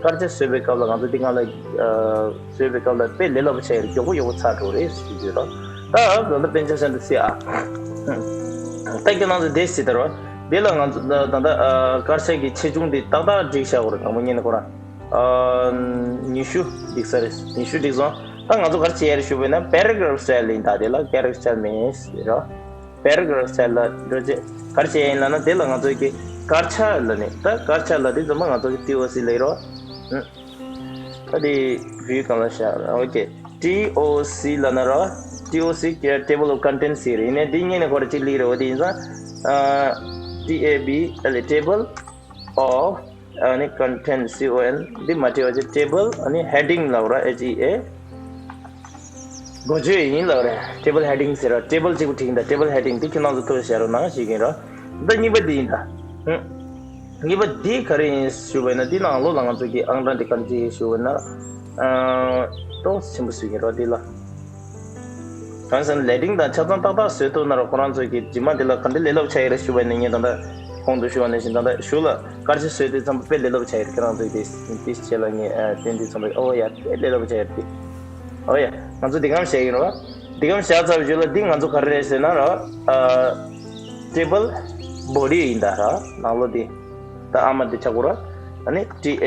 དཀར་ཆག་བཟོས་པའི་སྐབས་ལ་ང་ཚོ་འདི་སྒང་ལ་བཟོས་པའི་སྐབས་ལ་དཔེ་ལས་སླ་པོ་ཆགས་ཡོད་རེད། མགྱོགས་པོ་མགྱོགས་པོ་ཚར་འགྲོ་རེད་ཟེར་གྱི་རེད། ད་ད་ལྟ་དཔེ་ཆ་བཞག་འདུག་སེ་ཨ། ད་ཁྱེད་རང་ཚོ་འདི་ཟེར་ད་རོ། འདི་ལ་ང་ཚོ་ད་ད་ལྟ་དཀར་ཆག་གི་ཆེ་ཆུང་འདི་ཏག་ཏག་བསྒྲིགས་བཞག་དགོས་རེད། དང་པོ་ཉིད་ནས་ཁོ་རང་ཉི་ཤུ་བསྒྲིགས་ས་རེད། ཉི་ཤུ་བསྒྲིགས་སོང་། ད་ང་ཚོ་ག་རེ་བྱེད་ཡ་རེད་ཞུ་བས་ན་paragraph style་ཡིན། ད་དེ་ལ་character style་མེད་ཟེར་རོ། paragraph style་ལ་འགྲོ་རྗེས་ག་རེ་བྱེད་ཡ་ཡིན་ལབ་ན་དེ་ལ་ང་ཚོ་གི་དཀར་ཆག་ལ་ནི་ད་དཀར་ཆག་ལ་དེ་ཚང་མ་ང་ཚོ་གི་ཏི་ཨོ་སི་ལབ་རོ། ད་དེ་བུའི་སྒང་ལ་བཞག་ཨོ་ཀེ། ཏི་ཨོ་སི་ལབ་ན་རོ། ཏི་ཨོ་སི་ཀྱི་table of contents་ཟེར་ཡིན་ནའི་དེ་སྔོན་ནས་ཁོ་ར་གཅིག་སླེབས་རེད། འོ་དེ་ཡིན་ཙང་ཨ་ཏི་ཨེ་བི་ཨེལ་table of ཨ་ནི་content C O N་འདི་མ་བྲིས་པ་བྱས་table་ཨ་ནི་heading་ལབ་ར་H E A། འགོ་བརྗོད་ཡིན་ལབ་རེད། table heading་ཟེར་ར་table་གཅིག་པུ་བྲིས་ཡིན། ད་table heading་འདི་ཁྱེད་རང་ཚོ་ཐུགས་ལ་བཞག་རོགས་གནང་ཞུ་གི་ཡིན་ར། ད་གཉིས་པ་འདི་ཡིན་ད། ཧུམ། གཉིས་པ་འདི་ག་རེ་ཡིན་ཞུ་བས་ན་འདི་ནང་ལོགས་ལ་ང་ཚོ་གི་ཨང་གྲངས་འདི་ག་འདྲ་ཞུ་བས་ན། ཨ་ཏོག་ཆེན་པོ་ཞུ་གི་ར་འདི་ལ། གང་ཟེར་ན་ལས་རིམ་དང་ཆ་ཚང་ཏག་ཏག་བཟོས་ཐུབ་ན་ར་ཁོ་རང་ཚོ་གི་རྗེས་མ་འདི་ལ་ག་འདྲ་ལས་སླ་པོ་ཆགས་ཡོད་རེད་ཞུ་བས་ན་ངས་ད་ལྟ་གོང་དུ་ཞུ་བ་ནང་བཞིན་ད་ལྟ་གཞུག་ལ་དཀར་ཆག་བཟོས་དུས་ཙམ་པ་དཔེ་ལས་སླ་པོ་ཆགས་ཡོད་རེད། ཁྱེད་རང་ཚོ་གི་དེ་དེ་ཆེད་ལ་ངས་ཨ་བསྟན་དུས་ཙམ་པ་ཨོ་ཡ་དཔེ་ལས་སླ་པོ་ཆགས་ཡོད་རེད། ཨོ་ཡ་ང་ཚོ་འདི་གམ་བཤད་ཡིན་རོ། འདི་གམ་བཞག་ཚར་བའི་རྗེས་ལ་འདི་ང་ཚོ་ག་རེ་རེད་ཟེར་ན་ར། ཨ་table body་ཡིན་ད་ར་ནང་ལོགས་འདི། ད་ཨ་མ་འདི་ཆགས་གོ་ར། ཨ་ནི་T A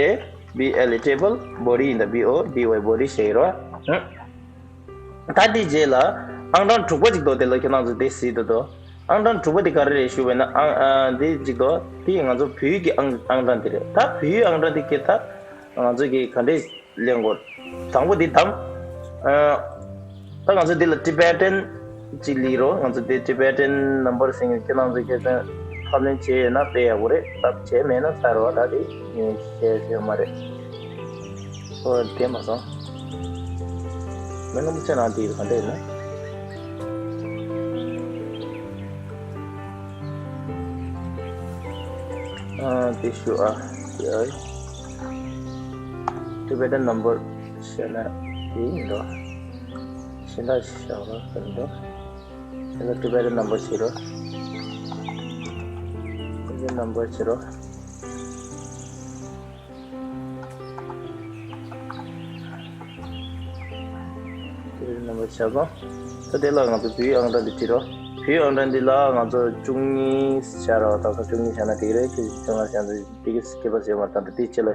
B L E table body་ཡིན་ད་B O D Y body་བཤད་ཡིན་རོ། ཧུམ། ད་འདི་རྗེས་ལ་ཨང་གྲངས་དྲུག་པ་ཅིག་འདུག་དེ་ལ་ཁྱེད་རང་ཚོ་དེ་གཟིགས་དུ་འདུག་ཨང་གྲངས་དྲུག་པ་དེ་ག་རེ་རེད་ཞུ་བས་ན་ཨང་ཨ་འདི་ཅིག་འདུག་དེ་ང་ཚོ་བོད་ཡིག་གི་ཨང་ཨང་གྲངས་དེ་རེད། ད་བོད་ཡིག་ཨང་གྲངས་དེ་སྐད་ད་ང་ཚོ་གི་ག་འདྲས་ལེན་དགོས། དང་པོ་འདི་དང་། ཨ་ད་ང་ཚོ་འདི་ལ་Tibetan་ཅིག་ལི་རོ། ང་ཚོ་འདི་Tibetan number་ཟེར་མཁན་ཁྱེད་རང་ཚོ་ཁྱེད་ཚོ་ཕབ་ལེན་བྱས་ཡོད་ན་དཔེ་ཡག་པོ་རེད། ད་བྱས་མེད་ན་ཚར་བ་ད་དེ་ངས་བཤད་ཡོད་མ་རེད། ཨོ་དེ་མ་སོང་། མི་ནོར་ཆ་ནང་དེ་ག་འདྲ་ཡིན་ན། ཨ་དེ་ཞུ་ཨ་དེ་ཨ་Tibetan number་བཤད་ན་དེ་ཡིན་འགྲོ། གཞན་དག་ཞིག་བཞག་རོགས་ཟེར་འགྲོ། དེ་ལ་Tibetan number་བྱེད་རོགས། Tibetan number་བྱེད་རོགས། དེ་རིང་རྣམ་པ་ཆ་ཚང་། ད་དེ་ལ་ང་ཚོ་བོད་ཨང་གྲངས་འདི་བྲིས་རོགས། བོད་ཨང་གྲངས་འདི་ལ་ང་ཚོ་བཅུ་གཉིས་བྱ་རོགས། ད་ས་བཅུ་གཉིས་བྱ་ན་དེ་རེད། ཁྱེད་ཀྱི་ཁྱོད་ང་བྱ་འདི་དེ་གི་སྐད་པ་ཟེར་མ་ད་འདི་དེ་ཆེ་ལ་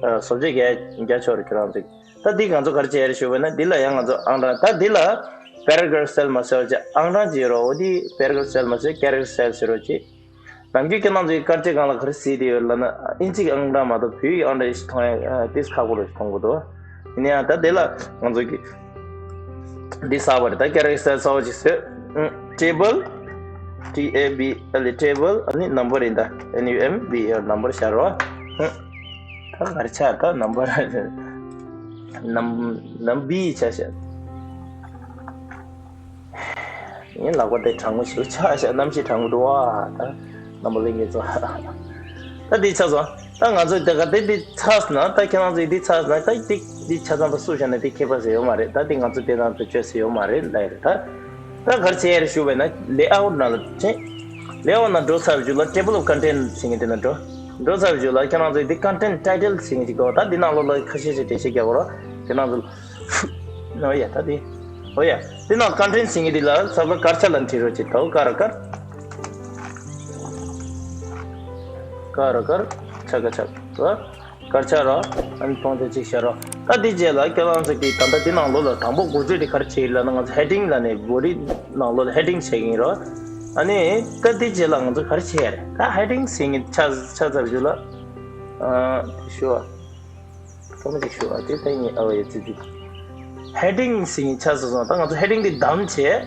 བཟོ་བཅོས་རྒྱག་རྒྱག་ཆོག་རེད། ཁྱེད་རང་ཚོ་ད་འདི་ང་ཚོ་ག་རེ་བྱས་རེད་ཞུ་བ་ན་འདི་ལ་ཡང་ང་ཚོ་ཨང་གྲངས་ད་འདི་ལ་paragraph style་མ་ཟེར་བ་བྱས་ཨང་གྲངས་ཅིག་ཡོད་རོགས། འོ་འདི་paragraph style་མ་ཟེར་character style་ཟེར་རོགས་ཅིག་ནམ་རྒྱུན་ཁྱེད་རང་ཚོའི་དཀར་ཆག་སྒང་ལ་ག་རེ་གཟིགས་བསྡད་ཡོད་ལབ་ན་ཨིན་ཇིའི་ཨང་གྲངས་མ་གཏོགས་བོད་ཡིག་ཨང་གྲངས་ཞིག་མཐོང་ཡ་ཏིས་ཁག་པོ་རེད་མཐོང་གི་འདུག་ཡིན་ན་ཡང་ད་དེ་ལ་ང་ཚོ་གི་འདི་གསར་པ་རེད། ད་character གསར་པ་ཅིག་བཟོས། table T A B L E table ཨ་ནི་number་ཡིན་ད་N U M B E R number་བྱ་རོགས། ད་ག་རེ་ཆགས་ད་number་ནམ་ནམ་བི་ཆ་བྱ། ངའི་ལག་པ་དེ་གྲང་མོ་ཞིག་ཆགས་ཤག་གནམ་གཤིས་གྲང་མོ་འདུག་བ། ད་རྣམ་པ་ལྷན་རྒྱས་ཚོ། ད་འདི་ཆགས་སོང་། ད་ང་ཚོས་དེ་ག་དེ་འདི་ཚགས་ན་ད་ཁྱེད་རང་ཚོས་འདི་ཚགས་ན་ད་འདི་འདི་ཆ་ཚང་ད་སུ་བྱས་ན་འདི་ཁྱད་པར་ཟེར་ཡོད་མ་རེད། ད་འདི་ང་ཚོ་དེ་དང་དེ་བཅོས་ཟེར་ཡོད་མ་རེད་ལབ་རེད། ད་ད་ག་རེ་བྱས་རེད་ཞུ་བས་ན་layout་ནང་ལ་ཕྱིན། layout་ནང་འགྲོ་ཚར་བའི་རྗེས་ལ་table of contents་ཟེར་མཁན་དེ་ནང་འགྲོ། འགྲོ་ཚར་བའི་རྗེས་ལ་ཁྱེད་རང་ཚོས་འདི་content title ཟེར་མཁན་ཅིག་འདུག་ད་འདི་ནང་ལོགས་ལ་ཁ་ཤས་ཤིག་འགྲེལ་བཤད་རྒྱག་དགོས་རེད། ཁྱེད་རང་ཚོ། ཨོ་ཡ། ད་འདི། ཨོ་ཡ། འདི་ནང་content ཟེར་མཁན་འདི་ལ་ཚབ་ལ་དཀར་ཆག་ལ་འབྲི་རོགས་བྱེད་དོ། ཀ་ར་དཀར། ཀ་ར་དཀར། ཆ་ག་ཆག་ར། དཀར་ཆག་ར། ཨ་ནི་མཐོང་ཆ་གཅིག་བྱ་རོགས། ད་འདི་རྗེས་ལ་ཁྱེད་རང་ཚོ་གིས་ད་ལྟ་འདི་ནང་ལོགས་ལ་དང་པོ་འགོ་ཁྲིད་དེ་ག་རེ་བྱེད་ཡིན་ལབ་ན། ང་ཚོ་heading ལབ་ནས་body ནང་ལོགས་ལ་heading བྱེད་ཀྱི་ཡིན་རོགས། ཨ་ནི་ད་འདི་རྗེས་ལ་ང་ཚོ་ག་རེ་བྱེད་ཡ་རེད། ད་heading ཟེར་མཁན་ཆགས་ཆགས་ཚར་བའི་རྗེས་ལ། ཨ། དེ་ཞུ་བ། ཐོག་མ་ཅིག་ཞུ་བ་དེ་ད་ཡིན། ཨ་བ་ཡ་ཙི་ཙི། heading ཟེར་མཁན་ཆགས་སོང་། ད་ང་ཚོ་heading འདི་བདམས་བྱས།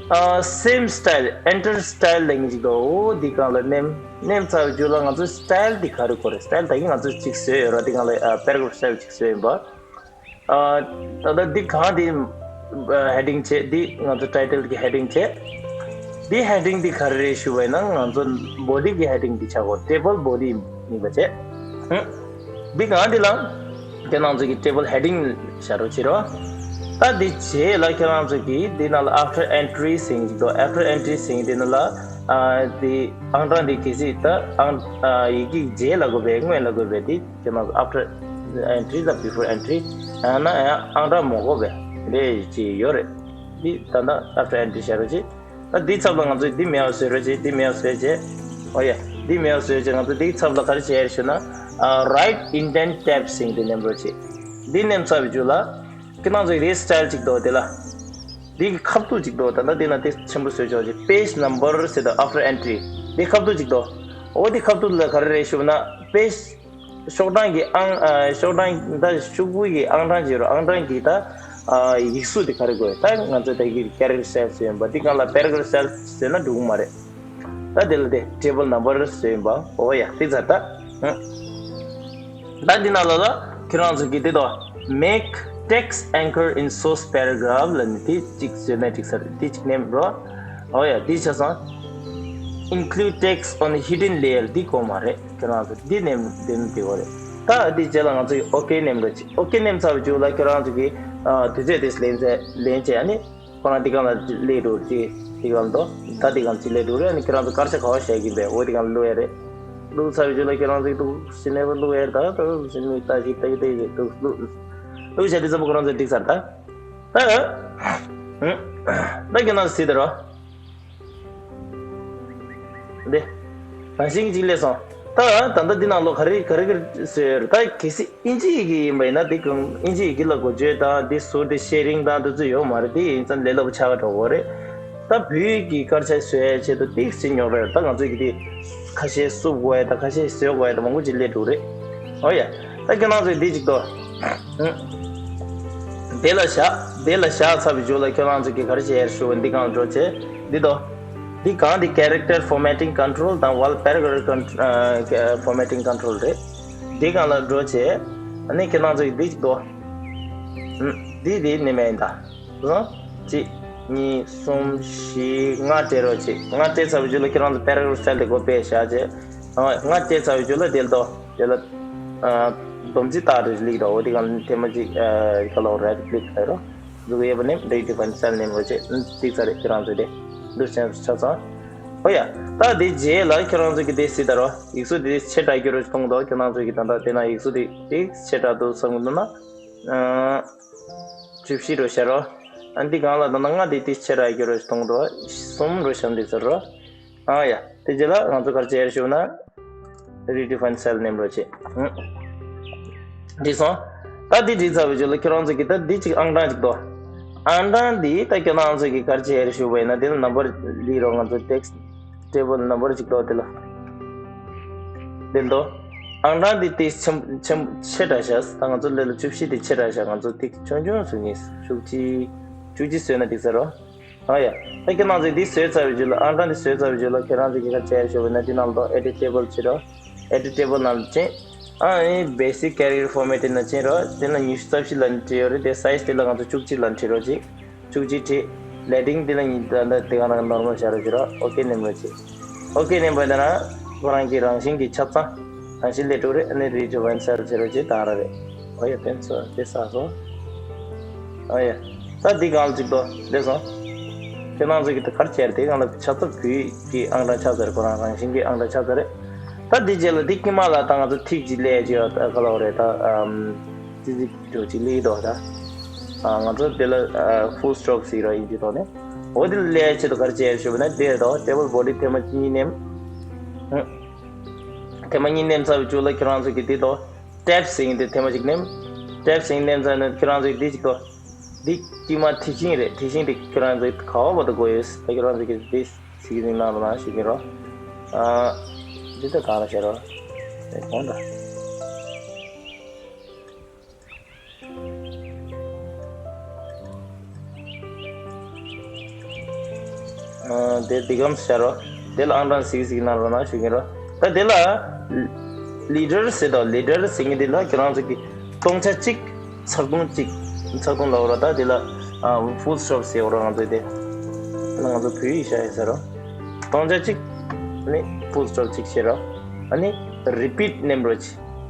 ཨ། same style, enter style ལབ་མཁན་ཅིག་འདུག་འོ་འདི་སྒང་ལ་མནན། མནན་ཚར་བའི་རྗེས་ལ་ང་ཚོའི་style འདི་ག་རེ་དགོས་རེད། style ད་གིན་ང་ཚོས་ཅིག་བཟོས་ཡོད་ར། འདི་སྒང་ལ་ཨ་paragraph style ཅིག་བཟོས་ཡིན་པ། ཨ། ད་ལྟ་འདི་གང་འདི་ཨ་heading བྱས། འདི་ང་ཚོ་title གི་heading བྱས། འདི་heading འདི་ག་རེ་རེད་ཞུ་བ་ཡིན་ན། ང་ཚོ་body གི་heading འདི་ཆགས་དགོས། table body ཡིན་པ་བྱས། ཧུམ། འདི་གང་འདི་ལ་ཁྱེད་རང་ཚོ་གི་table heading བྱ་རོགས་བྱེད་རོགས། ད་འདི་རྗེས་ལ་ཁྱེད་རང་ཚོ་གི་འདི་ནང་ལ་after entry ཟེར་མཁན་ཅིག་འདུག after entry ཟེར་མཁན་འདི་ནང་ལ། ཨ། འདི་ཨང་གྲངས་འདི་གལ་སྲིད་ད་ཨང་། ཨ། ཡི་གེ་རྗེས་ལ་དགོས་པའི་སྔོན་ལ་དགོས་པའི་འདི། ཁྱེད་རང་ཚོ་after entry དང་before entry ཡང་ན་ཡང་ཨང་གྲངས་མ་དགོས་པའི་རེ་ཅིག་ཡོད་རེད། འདི་ད་ལྟ་after entry བྱ་རོགས་བྱེད། ད་འདི་ཚབ་ལ་ང་ཚོས་འདི་མེད་པ་བཟོ་རོགས་བྱེད། འདི་མེད་པ་བཟོས་བྱས། ཨོ་ཡ། འདི་མེད་པ་བཟོས་བྱས། ང་ཚོ་འདི་ཚབ་ལ་ག་རེ་བྱེད་ཞུ་ན། ཨ། write indent tab ཟེར་མཁན་འདི་མནན་རོགས་བྱེད། འདི་མནན་ཚར་བའི་རྗེས་ལ་ཁྱེད་རང་ཚོས་རེ་style ཅིག་འདུག་དེ་ལ། འདི་གི་ཁ་ཐུག་ཅིག་འདུག་ད་ལྟ་འདི་ན་དེ་ཆེན་པོ་བཟོས་ཆོག་ཅིག page number ཟེར་དང་after entry འདི་ཁ་ཐུག་ཅིག་འདུག་འོ་འདི་ཁ་ཐུག་ལ་ག་རེ་རེད་ཞུ་ན། page ཤོག་གྲངས་ཀྱི་ཨང་། ཨ། ཤོག་གྲངས་ད་ཤོག་བུ་གི་ཨང་གྲངས་བྱེད་རོགས། ཨང་གྲངས་ཀྱི་ད། ཨ། ཡིག་གཟུགས་དེ་ག་རེ་དགོས། ད་ང་ཚོ་ད་གི་character style བཟོས་ཡིན་པ། འདི་སྒང་ལ་paragraph style བཟོས་ན་འགྲིག་གི་མ་རེད། ད་དེ་ལ་དེ་table number བཟོས་ཡིན་པ། འོ་ཡ། དེ་ཚར་ད། ཧུམ། ད་འདི་ནང་ལ་ལ་ཁྱེད་རང་ཚོ་གི་དེ་དོ། make text anchor in source paragraph ལབ་ནི་དེ་གཅིག་བཟོས་ན་འགྲིག་ས་རེད། དེ་གཅིག་མནན་རོགས། འོ་ཡ། དེ་ཆ་ཚང་། include text on hidden layer འདི་དགོས་མ་རེད། ཁྱེད་རང་ཚོ་འདི་མནན་མནན་དེ་འོ་རེད། ད་འདི་རྗེས་ལ་ང་ཚོ་ཡི་okay མནན་རོགས་བྱེད། okay མནན་ཚར་བའི་རྗེས་ལ་ཁྱེད་རང་ཚོ་གི། ཨ། དུས་ཚོད་དེ་ལེན་ཚེ་ལེན་བྱས། ཨ་ནི་ཁོ་རང་འདི་སྒང་ལ་སླེབས་འགྲོ་རེད། འདི་སྒང་དོ། ད་འདི་སྒང་ཅིག་སླེབས་འགྲོ་རེད། ཨ་ནི་ཁྱེད་རང་ཚོ་དཀར་ཆག་ག་པར་བཞག་གིན་པས། འོ་འདི་སྒང་ལ་བླུག་ཡ་རེད། བླུག་ཚར་བའི་རྗེས་ལ་ཁྱེད་རང་ཚོ་གི་འདུག་ཕྱི་ནས་བླུག་ཡ་རེད། ད་ད་ཕྱི་ནས་ལྟ་ཞིག་ལྟ་ཞིག་ལྟ་ཞིག་འདུག་བླུག་བླུག་བྱས་དེ་ཚོ་ཁོ་རང་ཚོ་འགྲིག་ཚར་ད། ད་ད་ཁྱེད་རང་ཚོ་གཟིགས་དང་རོགས། འདི། རང་བཞིན་གྱིས་སླེབས་སོང་། ད་ད་ལྟ་འདི་ནང་ལོགས་ག་རེ་ག་རེ་ག་རེ་ཟེར། ད་གལ་སྲིད་ཨིན་ཇི་ཡི་གེ་ཡིན་པ་ཡིན་ན། འདི་གང་ཨིན་ཇི་ཡི་གེ་ལ་འགོ་བརྗོད་དང་འདི་ཟུར་དེ་sharing དང་དེ་ཚོ་ཡོད་མ་རེད། དེ་ཡིན་ཙང་ལས་སླ་པོ་ཆགས་འགྲོ་གི་རེད། ད་བོད་ཡིག་གི་དཀར་ཆག་བཟོ་ཡའི་ཆེད་དུ་ཏིག་ཙམ་རྙོག་དྲ་རེད། ད་ང་ཚོས་ཀྱི་དེ་ཁ་ཤས་བསུབ་དགོས་ཡ་དང་ཁ་ཤས་བཟོ་དགོས་ཡ་དང་མང་པོ་ཅིག་སླེབས་འགྲོ་གི་རེད། ཨོ་ཡ། ད་ཁྱེད་རང་ཚོས་འདི་ཅིག་ཏོ། དེ་ལ་བཞག་དེ་ལ་བཞག་ཚར་བའི་མཇུག་ལ་ཁྱེད་རང་ཚོ་གིས་ག་རེ་བྱེད་ཡ་ཞུ་བ། འདི་སྒང་འགྲོ་བྱས། འདི་དོ། འདི་སྒང་འདི་character formatting control དང་wall paragraph con- ཨ་formatting control རེད། འདི་སྒང་ལ་འགྲོ་བྱས། ཨ་ནི་ཁྱེད་རང་ཚོ་གིས་འདི་ཅིག་དོ། འདི་འདི་ནི་མེད་ད། གཅིག་གཉིས། གསུམ། བཞི། ལྔ་སྤྲད་རོགས་བྱེད། ལྔ་སྤྲད་ཚར་བའི་མཇུག་ལ་ཁྱེད་རང་ཚོ་paragraph style དེ་སྒོ་ཕྱེ་བཞག་བྱས། ཨ། ལྔ་སྤྲད་ཚར་བའི་མཇུག་ལ་དེ་ལ་དོ། དེ་ལ། ཨ། སྡོམ་རྩིས་ཏག་ཏག་ཅིག་སླེབས་འདུག་འོ་དེ་སྒང་ཐེངས་མ་གཅིག་ཨ། ག་ལབ། right click བྱས་རོགས། འཛུགས་ཡས་པ་ནི་redefine cell ནས་འགྲོ་བྱེད། ཏིག་ཙམ་རེ་ཁྱེད་རང་ཚོས་དེ་འདུག་སེ་ཆ་ཚང་། ཨོ་ཡ། ད་དེ་རྗེས་ལ་ཁྱེད་རང་ཚོ་གིས་དེ་གཟིགས་དང་རོགས། ཡིག་གཟུགས་དེ་ཆེ་དྲགས་ཀྱི་རོ་ཞིག་མཐོང་འདུག་ཁྱེད་རང་ཚོ་གིས་ད་ལྟ་དེ་ན་ཡིག་གཟུགས་དེ་ཏིག་ཆེ་དྲགས་འདུག་བསམ་གྱི་འདུག་ན། ཨ། བཅུ་བཞི་རོ་བཞག་རོགས། ཨ། འདི་སྒང་ལ་ད་ལྟ་ལྔ་དེ་ཏིག་ཆེ་དྲགས་ཀྱི་རོ་ཞིག་མཐོང་འདུག་གསུམ་རོ་བཞག་འདི་ཚར་རོགས། ཨ་ཡ། དེ་རྗེས་ལ་ང་ཚོ་ག་རེ་བྱེད་ཡ་ཞུ་ན། redefine cell ནས་འགྲོ་བྱེད། ཨང་། འགྲིག་སོང་། ད་འདི་འགྲིག་ཚར་བའི་རྗེས་ལ་ཁྱེད་རང་ཚོ་གིས་ད་འདི་གཅིག་ཨང་གྲངས་གཅིག་འདུག་ཨང་གྲངས་འདི་ད་ཁྱེད་རང་ཚོ་གིས་ག་རེ་བྱེད་ཡ་ཞུ་བ་ཡིན་ན། འདི་ལ་number སླེབས་རོགས། ང་ཚོ་text table number གཅིག་འདུག་དེ་ལ། འདི་འདུག་ཨང་གྲངས་འདི་ཏིག་ཆེན་ཆེན་ཆེ་དྲགས་བཞག་ད་ང་ཚོ་ལས་ལ་བཅུ་བཞི་དེ་ཆེ་དྲགས་བཞག་ང་ཚོ་ཏིག་ཆུང་ཆུང་བཟོ་གི་ཡིན། བཅུ་གཅིག་བཅུ་གཅིག་བཟོས་ན་འགྲིག་ས་རེད། ཨ་ཡ། ད་ཁྱེད་རང་ཚོས་འདི་བཟོས་ཚར་བའི་རྗེས་ལ། ཨང་གྲངས་འདི་བཟོས་ཚར་བའི་རྗེས་ལ་ཁྱེད་རང་ཚོས་ག་རེ་བྱེད་ཞུ་བ་ན། འདི་ནང་ལ་edit table བྱེད་རོགས། edit table ནང་ལ་ཕྱིན། ཨ་ནི་basic character formatting ནང་ཕྱིན་རོགས། དེ་ལ་ཉི་ཤུ་རྩ་བཞི་ལབ་ནས་བྲིས་ཡོད་རེད། དེ་size དེ་ལ་ང་ཚོ་བཅུ་གཅིག་ལབ་ནས་བྲིས་རོགས་གྱིས། བཅུ་གཅིག་བྲིས། leading དེ་ལ་ཉི་ད་ད་དེ་ག་ནང་normal བྱ་རོགས་བྱེད་རོགས། okay མནན་རོགས་གྱིས། okay མནན་པ་ཡིན་ན་ཁོ་རང་གི་རང་བཞིན་གྱི་ཆ་ཚང་རང་བཞིན་སླེབས་འགྲོ་རེད། ཨ་ནི་redefine cell བྱེད་རོགས་གྱིས། ད་ར་རེད། ཨོ་ཡ། ཕན་ཚུན་དེ་ས་སོ། ཨོ་ཡ། ད་འདི་སྒང་ལ་གཅིག་ཏོ། འདས་སོང་། ཁྱེད་རང་ཚོ་གིས་ད་ག་རེ་བྱས་རེད། དེ་སྒང་ལ་ཆ་ཚང་བོད་ཀྱི་ཨང་གྲངས་ཆགས་ཚར་རེད། ཁོ་རང་རང་བཞིན་གྱི་ཨང་གྲངས་ཆགས་ཚར་རེད། ད་འདི་རྗེས་ལ་འདི་དཀྱིལ་མ་ལ་ད་ང་ཚོ་ཐིག་ཅིག་ལས་ཀྱི་ཡོད། ད་ག་ལ་བ་རེད། ད་ཨམ་ཙི་ཙི་འགྲོ་ཅིག་ལས་དོ། ད་ང་ཚོ་འདི་ལ་ཕུལ་སི་ཊོབ་ཟེར་རོ་ཡིན་གྱི་དོ་ནས། འོ་འདི་ལས་ཆེད་དུ་ག་རེ་བྱས་ཞུ་བ་ན་འདི་རེད་དོ། ཊེ་བལ་བོ་ཌི་ཐེངས་མ་གཉིས་མནན། ཐེངས་མ་གཉིས་མནན་ཚར་བའི་མཇུག་ལ་ཁྱེད་རང་ཚོ་གི་འདི་དོ། ཊེབ་ཟེར་མཁན་དེ་ཐེངས་མ་གཅིག་མནན། ཊེབ་ཟེར་མཁན་མནན་ཚར་ནས་ཁྱེད་རང་ཚོ་གི་འདི་གཅིག་དོ། འདི་དཀྱིལ་མ་ཐིག་ཤིང་རེད། ཐིག་ཤིང་དེ་ཁྱེད་རང་ཚོ་ག་བ་བར་དུ་དགོས་ཡོད། ད་ཁྱེད་རང་ཚོ་གི་འདི་ཟིག་ཟིག་གནང་རོགས་གནང་ཞུ་གི་རོགས། ཨ། འདི་ད་གང་ལ་བྱེད་རོགས། དེ་གོང་ད། དེ་འདི་གམ་ཤ་རོ། དེ་ལ་ཨང་གྲངས་གཟིགས་གཟིགས་གནང་རོགས་གནང་ཞུ་གི་རོ། ད་དེ་ལ་ལི་ཌར་ཟེར་དོ། ལི་ཌར་ཟེར་མཁན་དེ་ལ་ཁྱེད་རང་ཚོ་གི་སྟོང་ཆ་གཅིག་ཚགས་ཐུང་གཅིག་ཚགས་ཐུང་ལ་འོ་ར། ད་དེ་ལ་ཕུལ་སི་ཊོབ་ཟེར་འོ་ར། ང་ཚོ་དེ་ང་ཚོ་བོད་ཡིག་བཞག་ཡོད་ཟེར་རོ། སྟོང་ཆ་གཅིག་ཨ་ནི་ཕུལ་སི་ཊོབ་གཅིག་བྱེད་རོ། ཨ་ནི་རི་པིཊ་མནན་རོགས་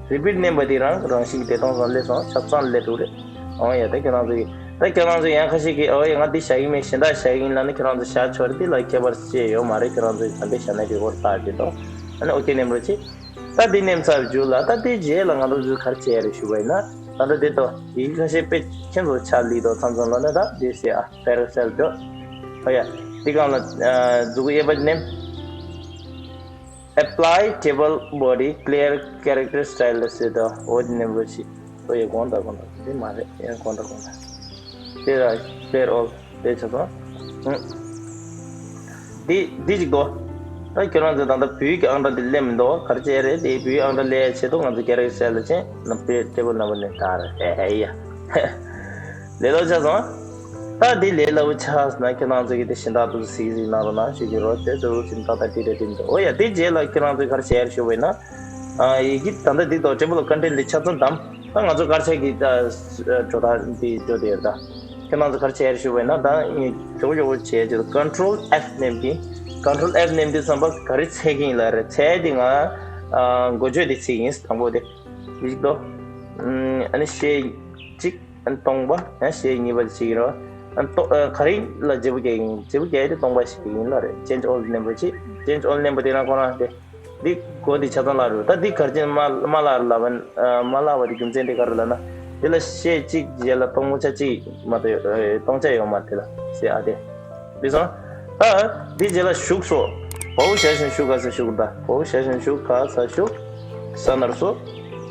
བྱེད། རི་པིཊ་མནན་པ་དེ་རང་རང་བཞིན་གྱིས་བདེ་ཐང་སང་སླེབས་སོང་། ཆ་ཚང་སླེབས་འདུག་རེད། ཨོ་ཡ། ད་ཁྱེད་རང་ཚོ་གིས་ད་ཁྱེད་རང་ཚོ་ཡང་ཁ་ཤས་ཀྱིས་ཨོ་ཡ་ང་འདི་བཞག་གི་མེད། གཞན་དག་བཞག་གི་ཡིན་ལབ་ན་ཁྱེད་རང་ཚོ་བཞག་ཆོག་རེད། འདི་ལ་ཁྱད་པར་ཅི་ཡང་ཡོད་མ་རེད། ཁྱེད་རང་ཚོ་གིས་ག་འདྲ་བཞག་ན་འགྲིག་གི་རེད། ད་འདི་དོ། ཨ་ནི་ཨོ་ཁེ་མནན་རོགས་བྱེད། ད་འདི་མནན་ཚར་བའི་མཇུག་ལ་ད་འདི་རྗེས་ལ་ང་ཚོ་ཚོས་ག་རེ་བྱེད་ཡ་རེད་ཞུ་བ་ཡིན་ན། ད་ལྟ་འདི་དོ། ཡི་གེ་ཁ་ཤས་དཔེ་ཁྱེད་ཚོ་ཆ་ལི་དོ། མཚམས་མཚམས་ལ་ནི་ད་འདི་ཟེར་ཨ་པེ་ར་སེལ་དོ། ཨོ་ཡ། འདི་སྒང་ལ་མཛུ་གུ་གཡས་པ་མནན། Apply table body clear character style ཟེར་དོ། འོ་འདི་མནན་རོགས་བྱེད། ཨོ་ཡ། གོང་དང་གོང་དང་འདི་མ་རེད། ཡང་གོང་དང་གོང་དང་། དེ་ལ་clear all དེ་བྱ་སོང་། ཧུམ། འདི་འདི་གཅིག་དོ། ད་ཁྱོད་རང་ཚོ་ད་ལྟ་བོད་ཀྱི་ཨང་གྲངས་འདི་སླེབས་མི་འདུག་ག་རེ་བྱས་རེད། དེ་བོད་ཨང་གྲངས་སླེབས་ཡ་ཆེད་དུ་ང་ཚོ་character style ལ་ཕྱིན་ན་པེ་ཊེ་བལ་ནམ་བར་ནས་ད་རེད། ཨེ་ཡ། ལས་སླ་པོ་ཆགས་སོང་། ད་འདི་ལས་སླ་པོ་ཆགས་སོང་ན་ཁྱེད་རང་ཚོ་གིས་དེ་གཞན་དག་ཏུ་གཟིགས་གཟིགས་གནང་རོགས་གནང་ཞུ་གི་རོགས། དེ་ཚོ་ཅིག་ཏག་ཏག་ཏིག་ཏིག་ཏིག་འདུག་ཨོ་ཡ། དེ་རྗེས་ལ་ཁྱེད་རང་ཚོས་ག་རེ་བྱས་རེད་ཞུ་བ་ཡིན་ན། ཨ། ཡི་གེ་ད་ལྟ་འདི་དོ། ཊེ་བལ་ཀོན་ཊེན་ཊི་འདི་ཆ་ཚང་བདམས། ད་ང་ཚོ་དཀར་ཆག་གི་ད་འགྲོ་སྟངས་འདི་འགྲོ་བསྡད་ཡོད། ད་ཁྱེད་རང་ཚོ་ག་རེ་བྱས་རེད་ཞུ་བ་ཡིན་ན། ད་ངས་མགྱོགས་མགྱོགས་པོ་བྱས་རྗེས་Control F མནན་གྱིན། Control F མནན་དུས་ཙམ་པ་ག་རེ་འཚོལ་གྱིན་ལབ་རེད། འཚོལ་དེ་ང་ཨ་འགོ་བརྗོད་དེ་འཚོལ་གྱིན། དང་པོ་དེ་འདི་གཅིག་དོ། ཨ་ནི་ཤད་གཅིག་ཨ་ནི་སྟོང་པ། ཡང་ཤད་གཉིས་པ་དེ་བྱེད་ཀྱིན་རོ། ཨ་ནི་སྟོ་ཨ་ག་རེ་ལ་བརྗེ་པོ་རྒྱག་གིན། བརྗེ་པོ་རྒྱག་ཡ་དེ་སྟོང་པ་བྱེད་ཀྱིན་ལབ་རེད། Change all མནན་པ་བྱེད། Change all མནན་པ་དེ་ན་ཁོ་རང་དེ་འདི་གོ་འདི་ཆ་ཚང་བརླག་རེད། ད་འདི་ག་རེ་བྱས་ནས་མ་མ་བརླག་རེད་ལབ་པ་ཡིན། ཨ་མ་བརླག་པ་དེ་རྒྱུ་མཚན་དེ་ག་རེ་ལབ་ན། དེ་ལ་ཤད་གཅིག་རྗེས་ལ་སྟོང་ཆ་གཅིག་མ་གཏོགས་ཨ་སྟོང་ཆ་ཡོད་མ་རེད། དེ་ལ་ཤད་ཨ་དེ། འདི་སོང་། ད་འདི་རྗེས་ལ་བཞུགས་སོ། བའོ་ཞལ་བཞིན་བཞུགས་ག་ས་བཞུགས། ད་བའོ་ཞལ་བཞིན་བཞུགས་ག་ས་བཞུགས། ས་ན་རོ་སོ།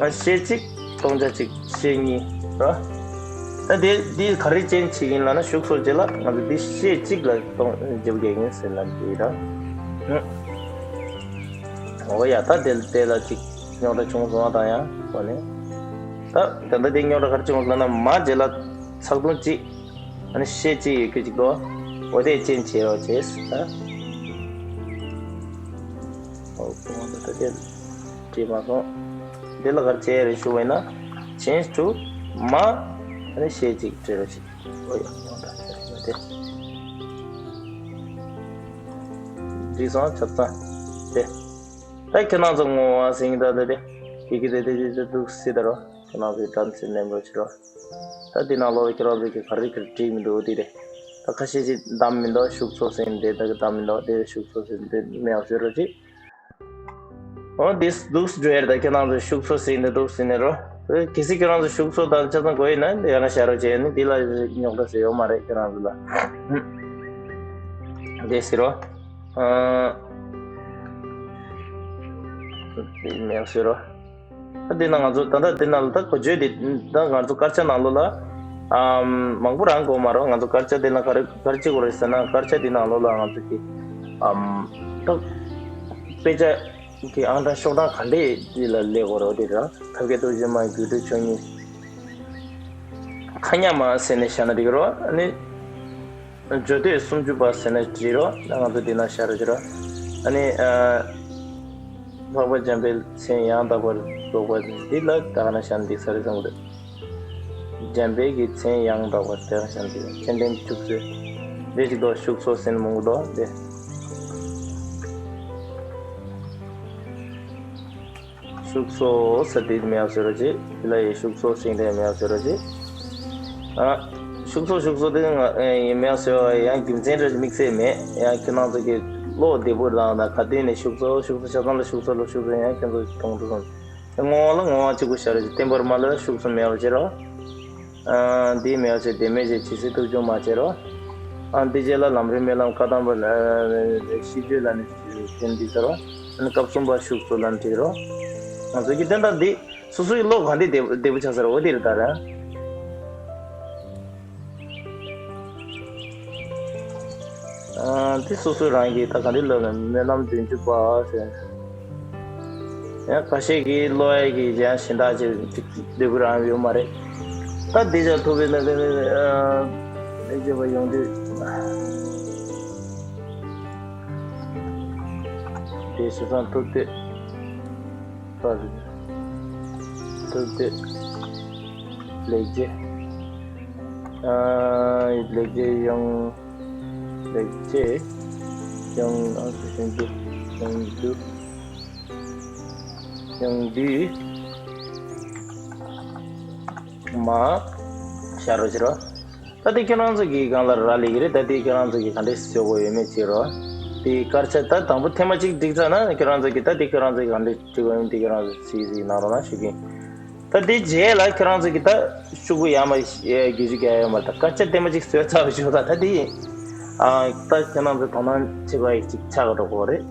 ཨ་ཤད་གཅིག་སྟོང་ཆ་གཅིག་ཤད་གཉིས་ར། ད་དེ་འདི་ག་རེ་ཅན་བྱེད་ཀྱིན་ལབ་ན། བཞུགས་སོ་རྗེས་ལ་ང་ཚོ་འདི་ཤད་གཅིག་ལ་སྟོང་བརྗེ་པོ་རྒྱག་གིན་ཟེར་ལབ་འདི་ར། ཨོ་ཡ། ད་དེ་དེ་ལ་ཅིག་རྙོག་དྲ་བྱུང་སོང་བ། ད་ཡང་གོ་ནས། ད་ད་ལྟ་དེ་རྙོག་དྲ་ག་རེ་བྱུང་སོང་ལབ་ན། མ་རྗེས་ལ་ཚགས་ཐུང་གཅིག་ཨ་ནི་ཤད་གཅིག་ཡོད་རྒྱུ་གཅིག་དོ། འོ་དེ་ཅན་བྱེད་རོགས་བྱེད་ད། ཨོ་ཁོང་ད་ལྟ་དེ་བྲིས་མ་སོང་། འདི་ལ་ག་རེ་བྱེད་རེད་ཞུ་བ་ཡིན་ན། Change to མ་ཨ་ནི་ཤད་གཅིག་བྲིས་རོགས་བྱེད། ཨོ་ཡ། ཁོང་ད་ལྟ་དེ་བྲིས་སོང་། ཆ་ཚང་དེ། ད་ཁྱེད་རང་ཚོ་ངོ་བ་ཟིན་ད་ད་དེ་ཡི་གེ་དེ་དེ་དེ་དེ་འདུག་སྲིད་ད་རོ། ཁྱེད་རང་ཚོས་དྲན་ཚུལ་ནན་པོ་བྱེད་རོགས། ད་འདི་ནང་ལོགས་ལ་ཁྱེད་རང་ཚོས་ཀྱི་ག་རེ་ག་རེ་བྲིས་མི་འདུག་འདི་རེད། ད་ཁ་ཤས་ཅིག་བདམས་མི་འདུག་བཞུགས་སོ་ཟེར་འདི་ད་གི་བདམས་མི་འདུག་དེ་བཞུགས་སོ་ཟེར་འདི་མེད་པ་བཟོས་རོགས་གྱིས། འོ་འདི་འདུག་སེ་འགྲོ་ཡ་རེད། ད་ཁྱེད་རང་ཚོས་བཞུགས་སོ་ཟེར་འདི་འདུག་ཟེར་ནས་རོ། གལ་སྲིད་ཁྱེད་རང་ཚོ་བཞུགས་སོ་དང་ཆ་ཚང་དགོས་ཡིན་ན་འདི་ཡང་ན་བཞག་རོགས་བྱས་ནི། འདི་ལ་རྙོག་དྲ་ཟེར་ཡོད་མ་རེད་ཁྱེད་རང་ཚོ་ལ། འདི་ཟེར་རོ། ཨ། འདི་མེད་ཟེར་རོ། ད་འདི་ན་ང་ཚོ་ད་ལྟ་འདི་ན་ལ་ད་གོ་ཆོད་འདི་ད་ང་ཚོ་དཀར་ཆག་ནང་ལོགས་ལ་ཨམ་མང་པོ་རང་དགོས་མ་རེད། ང་ཚོ་དཀར་ཆག་འདི་ན་ག་རེ་ག་རེ་བྱེད་དགོས་རེད་ཟེར་ན། དཀར་ཆག་འདི་ནང་ལོགས་ལ་ང་ཚོ་གི་ཨམ་ད་དཔེ་ཆ་གི་ཨང་གྲངས་ཤོག་གྲངས་ག་འདྲས་འདི་ལ་སླེབས་དགོས་རེད། འོ་དེ་རང་ཐབས་མཁས་རྡོ་རྗེ་མ་དགོས་འདོད་ཆོས་ཉིད་ཁ་ཉ་མ་ཟེར་ནས་བཞག་ན་འགྲིག་གི་རེད། ཨ་ནི། བརྗོད་འདོད་སུམ་ཅུ་པ་ཟེར་ན་འགྲིག་རོ། ད་ང་ཚོ་འདི་ན་ཤར་རོ་ཅི་རོ། ཨ་ནི་ཨ་འཕགས་པ་འཇམ་དཔལ་མཚན་ཡང་དག་པར་རྫོགས་པ་འདི་ལ་ད་ག་ན་ཤར་འདི་ས་རེ་བཟང་གི་འདུག་འཇམ་དཔལ་གྱི་མཚན་ཡང་དག་པར་ད་ག་ན་ཤར་འདི་མཚན་ལྡན་བཅུ་གསོལ། འདི་ཅིག་ཏོ་བཞུགས་སོ་ཟེར་ན་མང་གི་འདུག་འདི། བཞུགས་སོ་ཟེར་དེ་མེད་པ་བཟོས་རོགས་བྱེད། དེ་ལ་ཡི་བཞུགས་སོ་ཟེར་དེ་མེད་པ་བཟོས་རོགས་བྱེད། ཨ། བཞུགས་སོ་བཞུགས་སོ་དེ་ང་ཡི་མེད་པ་བཟོས་པ་ཡང་རྒྱུ་མཚན་རེ་དམིགས་བསལ་མེད། ཡང་ཁྱེད་རང་ཚོ་གི་ བློ་བདེ་པོ་དང་ད་ག་དུས་ནས་ཤུགས་གསོ་ཤུགས་གསོ་ཆ་ཚང་ལ་ཤུགས་གསོ་ལ་ཤུགས་གསོ་ཡང་ཁྱེད་ཚོ་མཐོང་འགྲོ་སོང་། བསྔོ་བ་ལ་བསྔོ་བ་གཅིག་པུ་ཤར་རེ་བསྟན་པར་མ་ལ་ཤུགས་གསོ་མེད་པ་བྱེད་རོགས། ཨ་འདི་མེད་པ་བྱེད་དེ་མེད་བྱེད་ཇི་སྲིད་ཐུགས་སྦྱོང་མ་བྱེད་རོགས། ཨ་འདི་རྗེས་ལ་ལམ་རིམ་སྨོན་ལམ་བཀའ་གདམས་པ་ལ་ཤིས་བརྗོད་ལ་ནི་བསྟན་འདི་ཟེར་རོགས། ཨ་ནི་སྐབས་གསུམ་པ་ཤུགས་གསོ་ལ་འགྲིག་རོགས། ང་ཚོ་གི་བསྟན་བདག་འདི་སོ་སོའི་བློ་གང་འདི་བདེ་བདེ་པོ་ཆགས་ཟེར་འོ་འདི་རེད་ད་ར། ཨ་འདི་སོ་སོ་རང་གིས་ད་ག་འདི་ལབ་ན་སྨོན་ལམ་བདུན་ཅུ་པ་ཟེར། ཡང་ཁ་ཤས་ཀྱིས་ཀློག་ཡས་ཀྱི་ཡང་གཞན་དག་ཅིག་ཅིག་འདོད་པ་རང་ཡོད་མ་རེད། ད་འདི་ཅག་ཐུབ་པའི་ན་དེ་ནི་ཨ་ལེགས་བྱས་པ་ཡོང་དུས་དེ་སོ་སོ་ཐུབ་བསྟན་པ་ཐུབ་བསྟན་ལེགས་བྱས་ཨ་ལེགས་བྱས་ཡོང་། ལེགས་བྱས་ཡོང་ཡོང་དུས་ཡོང་དུས་ཡོང་དུས་མ་ཤར་རོ་ཤར་རོ། ད་དེ་ཁྱེད་རང་ཚོ་གི་སྒང་ལ་རག་ལས་ཀྱི་རེད། ད་དེ་ཁྱེད་རང་ཚོ་གི་ག་འདྲས་བཟོ་དགོས་ཡོད་མེད་ཅིག་རོ། དེ་དཀར་ཆག་ད་དང་པོ་ཐེངས་མ་གཅིག་འགྲིག་ཚར་ན་ཁྱེད་རང་ཚོ་གི་ད་དེ་ཁྱེད་རང་ཚོ་གི་ག་འདྲས་འགྲིག་གི་ཡོད་མེད་དེ་ཁྱེད་རང་ཚོ་གཟིགས་གཟིགས་གནང་རོགས་གནང་ཞུ་གི་ཡིན། ད་དེ་རྗེས་ལ་ཁྱེད་རང་ཚོ་གི་ད་ཤོག་གུ་ཡར་མར་བརྒྱད་ཅུ་གྱ་ཡོད་མ་རེད། ད་སྐར་ཆ་དེ་མ་ཅིག་བཟོས་ཚར་བ་ཞིག་ད་ད་དེ་ཨ་ད་ཁྱེད་རང་ཚོ་དོ་སྣང་བྱེད་པ་ཡིག་ཅིག་ཆགས་འགྲོ་གི་རེད།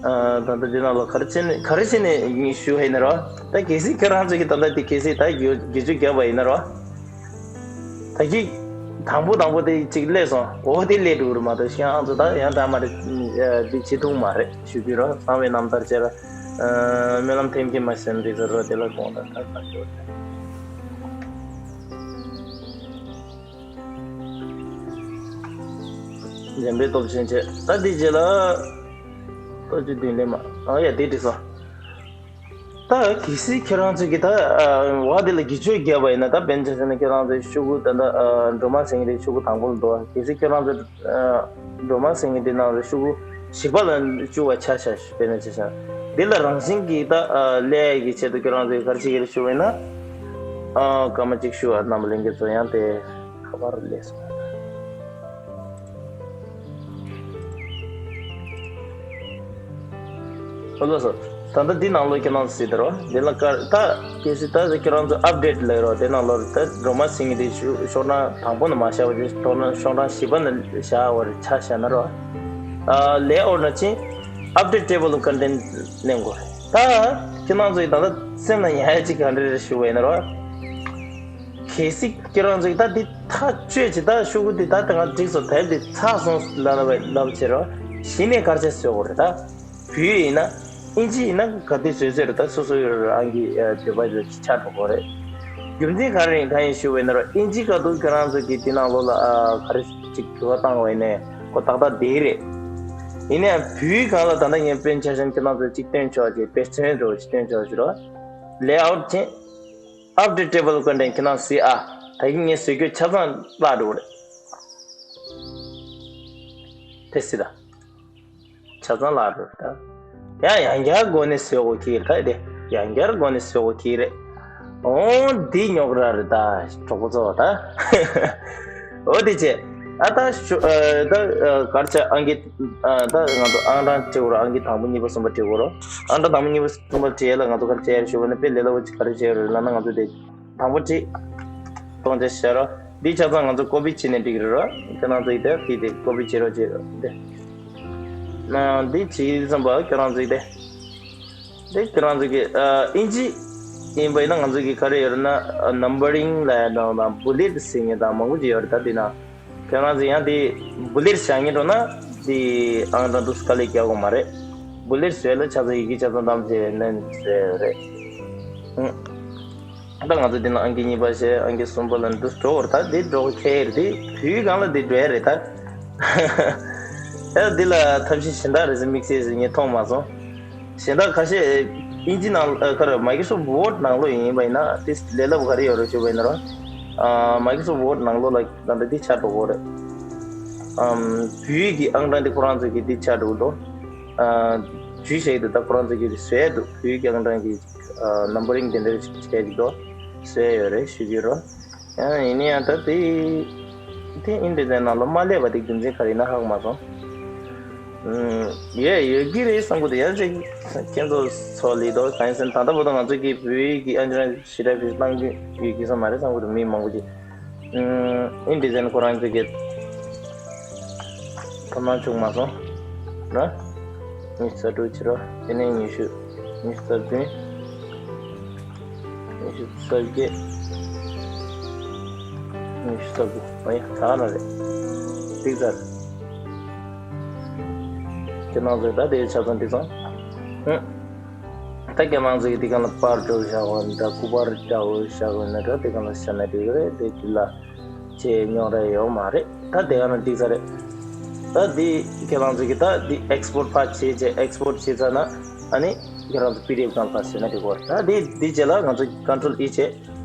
ཨ་ད་ད་དེ་ནང་ལ་ག་རེ་བྱས་ནས་ག་རེ་བྱས་ནས་ངས་ཞུ་ཧེ་ནས་རོ། ད་གལ་སྲིད་ཁྱེད་རང་ཚོ་གི་ད་ད་དེ་གལ་སྲིད་ད་བརྒྱད་ཅུ་བརྒྱབ་པ་ཡིན་ན་རོ། ད་གི་དང་པོ་དང་པོ་དེ་གཅིག་སླེབས་སོང་། འོ་དེ་སླེབས་འགྲོ་གི་རེད་མ་གཏོགས་ཤི་ཨང་ཚོ་ད་ཡང་ད་མ་རེད། འདི་བྱེད་ཐུབ་མ་རེད་ཞུ་གི་རོ། གསང་བའི་རྣམ་ཐར་བཅས་ར། སྨོན་ལམ་ཐེམ་སྐས་མ་ཟིན་རིགས་ཟེར་རོ། དེ་ལ་དགོངས་དག་ད་ག་ཞོར་འཇམ་དཔལ་སྟོབས་ཆེན་བཅས་ད་འདི་རྗེས་ལ་སྟོབས་ཆེན་བདུན་ལས་མ་ཨ་ཡ་དེ་འགྲིག་སོང་། ད་གལ་སྲིད་ཁྱེད་རང་ཚོ་གི་ད་བ་དེ་ལ་བརྒྱད་ཅུ་བརྒྱབ་པ་ཡིན་ན་ད་དཔེར་ན་ཆ་བཞག་ན་ཁྱེད་རང་ཚོའི་ཤོག་གུ་ད་ད་སྒྲོལ་མ་སེང་གེ་དེ་ཤོག་གུ་དང་པོ་ལ་འདུག་བ། གལ་སྲིད་ཁྱེད་རང་ཚོ་སྒྲོལ་མ་སེང་གེ་འདི་ནང་ལ་ཤོག་གུ་བཞི་པ་ལ་བཅུག་པ་ཆ་བཞག་དཔེར་ན་ཆ་བཞག་འདི་ལ་རང་བཞིན་གྱིས་ད་ཨ་སླེབས་ཡས་ཀྱི་ཆེད་དུ་ཁྱོད་རང་ཚོས་ག་རེ་བྱེད་ཀྱི་རེད་ཞུ་བས་ན། ཨ་སྐར་མ་གཅིག་ཞུ་བ་རྣམ་པ་ལྷན་རྒྱས་ཚོ་ཡང་དེ་ཁ་པར་སླེབས་སོང་། ཨོ་ལགས་སོ། ད་ལྟ་འདི་ནང་ལོགས་ཁྱེད་རང་ཚོ་གཟིགས་དང་། འདི་ལ་ཀར་ད་གལ་སྲིད་ད་ཁྱེད་རང་ཚོ་ཨབ་ཌེཊ་ལབ་རོགས། དེ་ནང་ལོགས་ད་སྒྲོལ་མ་སེང་གེ་དེ་ཤོག་ཤོག་གྲངས་དང་པོ་ནས་མ་བཞག་པ་དེ་ཤོག་གྲངས་ཤོག་གྲངས་བཞི་པ་ནས་བཞག་པར་ཆ་བཞག་ན་རོགས། ཨ་ལེ་ཨའུཊ་ནང་ཕྱིན་ཨབ་ཌེཊ་ཊེ་བལ་ཨོཕ་ཀོན་ཊེན་ཊི་མནན་དགོས་རེད། ད་ཁྱེད་རང་ཚོ་ཡི་ད་ལྟ་སེམས་ནང་ཉར་ཡ་གཅིག་ག་འདྲ་རེད་ཞུ་བ་ཡིན་ན་རོགས། གལ་སྲིད་ཁྱེད་རང་ཚོ་ད་འདི་ཐག་གཅོད་བྱེད་ད་ཤོག་གུ་འདི་ད་ད་ང་འགྲིག་སོང་། ད་འདི་ཚར་སོང་ལབ་ལབ་ལབ་བྱེད་རོགས། གཞི་ནས་ག་རེ་བྱས་བཟོ་དགོས་རེད། ད་བོད་ཡིན་ན་ཨིན་ཇི་ཡིན་ན་ག་དུས་བཟོས་བཟོས་རེད། ད་སོ་སོ་རང་གི་འདོད་པ་ཆགས་འགྲོ་གི་རེད། རྒྱུ་མཚན་ག་རེ་ཡིན་ད་ཡིན་ཞུ་བས་ན་རོགས། ཨིན་ཇི་ག་དུས་ཁྱེད་རང་ཚོ་གི་འདི་ནང་ལོགས་ལ་ག་རེ་ཅིག་འགྱུར་བ་བཏང་བ་ཡིན་ནའི་ཁོ་ཏག་ཏག་བསྡད་རེད། ཡིན་ནའང་བོད་ཡིག་སྒང་ལ་ད་ལྟ་ངས་དཔེར་ཆ་བཞག་ན་ཁྱེད་རང་ཚོ་ཅིག་སྟོན་ཆོག་ཅིག་དཔེ་མཚོན་འདྲ་བོ་ཅིག་སྟོན་ཆོག་ཅིག་རོགས། ལེ་ཨའུཊ་ཅན། ཨབ་ཌེཊ་ཊེ་བལ་ཨོཕ་ཀོན་ཊེན་ཊི་ཁྱེད་རང་གཟིགས་ཨ། ད་གིན་ངས་བཟོས་རྒྱུ་ཆ་ཚང་བརླག་འགྲོ་གི་རེད། དེ་གཟིགས་དང་། ཆ་ཚང་བརླག་འགྲོ་གི་རེད་ད། ཡང་ཡང་བསྐྱར་སྒོ་ནས་བཟོ་དགོས་ཀྱི་རེད་ད། དེ་ཡང་བསྐྱར་སྒོ་ནས་བཟོ་དགོས་ཀྱི་རེད། འོ་འདི་རྙོག་དྲ་རེད་ད་གྲོགས་པོ་ཚོ་ད། འོ་དེ་བྱས། ཨ་ད་ཤོ་ཨ་ད་ཨ་གར་ཆ་ཨང་ཀི་ཨ་ད་ང་ཚོ་ཨང་གྲངས་བྲིས་དགོས་རེད། ཨང་ཀི་དང་པོ་གཉིས་པ་གསུམ་པ་བྲིས་དགོས་རེད། ཨང་གྲངས་དང་པོ་གཉིས་པ་གསུམ་པ་བྲིས་ཡ་ལ་ང་ཚོ་ག་རེ་བྱས་རེད་ཞུ་བ་ན། དཔེ་ལས་སླ་པོ་ཅིག་ག་རེ་བྱས་རེད་ལབ་ན། ང་ཚོ་དེ་དང་པོ་བྲིས་གཏོང་བྱ་བྱ་རོགས། འདི་ཆ་ཚང་ང་ཚོ་ཀོ་པི་བྱས་ནས་འགྲིག་རེད་རོགས། ཁྱེད་རང་ཚོ་ཡི་དེ་དེ་དེ་ཀོ་པི་བྱེད་རོགས་བྱེད་རོགས་དེ། ན་འདི་བྱས་ཙམ་པ་ཁྱེད་རང་ཚོ་ཡི་དེ། དེ་ཁྱེད་རང་ཚོ་གི་ཨ་ཨིན་ཇི་ཡིན་པ་ཡིན་ན་ང་ཚོ་གི་ག་རེ་ཡོད་རེད་ན། ཨ་ནམ་བར་རིང་ལབ་ཡ་དང་དང་བུ་ལེཊ་ཟེར་མཁན་དང་མང་པོ་ཅིག་ཡོད་རེད། ད་འདི་ན་ཁྱེད་རང་ཚོ་ཡང་དེ་བུ་ལེཊ་བཞག་མཁན་འགྲོ་ན་དེ་ཨང་གྲངས་དུ་དཀའ་ལས་རྒྱག་དགོས་མ་རེད། བུ་ལེཊ་བཟོས་ལ་ཆ་ཚང་ཡི་གེ་ཆ་ཚང་བདམས་བྱས་ལེན་བཟོས་རེད། ཨང་། ད་ང་ཚོ་འདི་ན་ཨང་ཀི་གཉིས་པ་བྱས། ཨང་ཀི་གསུམ་པ་ལ་འདུག་འགྲོ་བར་ད་འདི་འགྲོ་ཁྱེར་འདི་བོད་སྒང་ལ་འདི་འགྲོ་ཡ་རེད་ད། ཨེ་འདི་ལ་ཐབས་ཤེས་གཞན་དག་རེད་ཟེར་དམིགས་བསལ་ཟེར་ངས་མཐོང་མ་སོང་། གཞན་དག་ཁ་ཤས་ཨིན་ཇི་ནང་ཨ་ཁ་ར་མའི་ཀྲོ་སོཕ་ཝརཌ་ནང་ལོགས་ཡིན་པ་ཡིན་ན་དེ་ལས་སླ་པོ་ག་རེ་ཡོད་རེད་ཞུ་བ་ཡིན་ན་རོ། ཨ་མའི་ཀྲོ་སོཕ་ཝརཌ་ནང་ལོགས་ལ་ད་ལྟ་འདི་ཆགས་འགྲོ་གི་རེད། ཨམ་བོད་ཡིག་གི་ཨང་གྲངས་འདི་ཁོ་རང་ཚོ་གི་འདི་ཆགས་འགྲོ་གི་འདུག་ཨ་ཇུས་བྱས་འདུག་ད་ཁོ་རང་ཚོ་གི་བཟོས་འདུག་བོད་ཡིག་གི་ཨང་གྲངས་ཀྱི། ནམ་བར་རིང་དེ་འདྲ་ཞིག་བྱས་ཀྱི་འདུག་བཟོས་ཡོད་རེད་ཞུ་རྒྱུ་རོ། ཡང་ཡིན་ན་ཡང་ད་དེ་དེ་ཨིན་ཌི་ཛའིན་ནང་ལ་མ་སླེབས་པ་དེ་རྒྱུ་མཚན་ག་རེ་ཡིན་ན་ཧ་གོ་མ་སོང་། ཡོད་ཡོད་ཀྱི་རེད་བསམ་གི་འདུག་ཡང་ཅིག་ཁྱེད་ཚོ་ཚོ་ལི་དོ་གང་ཡིན་ཟེར་ན། ད་ལྟ་བར་དུ་ང་ཚོ་གི་བོད་ཡིག་གི་ཨན་ཅི་རན་ཞེ་དྲག་བེད་སྤྱོད་བཏང་གི་ཡོད་ཀྱི་ས་མ་རེད་བསམ་གི་འདུག་མི་མང་པོ་ཅིག་ཨིན་ཌི་ཛའིན་ཁོ་རང་ཚོ་གི་ཐོབ་སྣང་བྱུང་མ་སོང་ན། ཉི་ཤུ་རྩ་དྲུག་བྱེད་རོགས། དེ་ནས་ཉི་ཤུ། ཉི་ཤུ་རྩ་བདུན། ཉི་ཤུ་རྩ་བརྒྱད། ཉི་ཤུ་རྩ་དགུ། ཨ་ཡ། ད་ན་རེད། ཏིག་ཙར། ཁྱེད་རང་ཚོས་ད་དེའི་ཆ་ཚང་ཏིག་ཙམ། ཧུམ། ད་ཁྱེད་རང་ཚོ་གི་དེ་ག་ལ་པར་འདྲ་བོ་བཞག་པ་འདྲ། སྐུ་པར་འདྲ་བོ་བཞག་པ་ན་འདྲ། དེ་ག་ལ་བཞག་ན་འགྲིག་གི་རེད། དེ་དེ་ལ་ཆེས་རྙོག་དྲ་ཡོད་མ་རེད། ད་དེ་ག་ན་འགྲིག་ས་རེད། ད་དེ་ཁྱེད་རང་ཚོ་གི་ད་དེ་ཨེག་སི་པོར་ཕར་བྱས་བྱས། ཨེག་སི་པོར་བྱས་ཚར་ན་ཨ་ནི་ཁྱེད་རང་ཚོ་པི་ཌི་ཨེཕ་སྒང་ལ་ཕར་བྱས་ན་འགྲིག་གི་རེད། ད་དེ་དེ་རྗེས་ལ་ང་ཚོ་ཀོན་ཊོལ་ཨི་བྱས།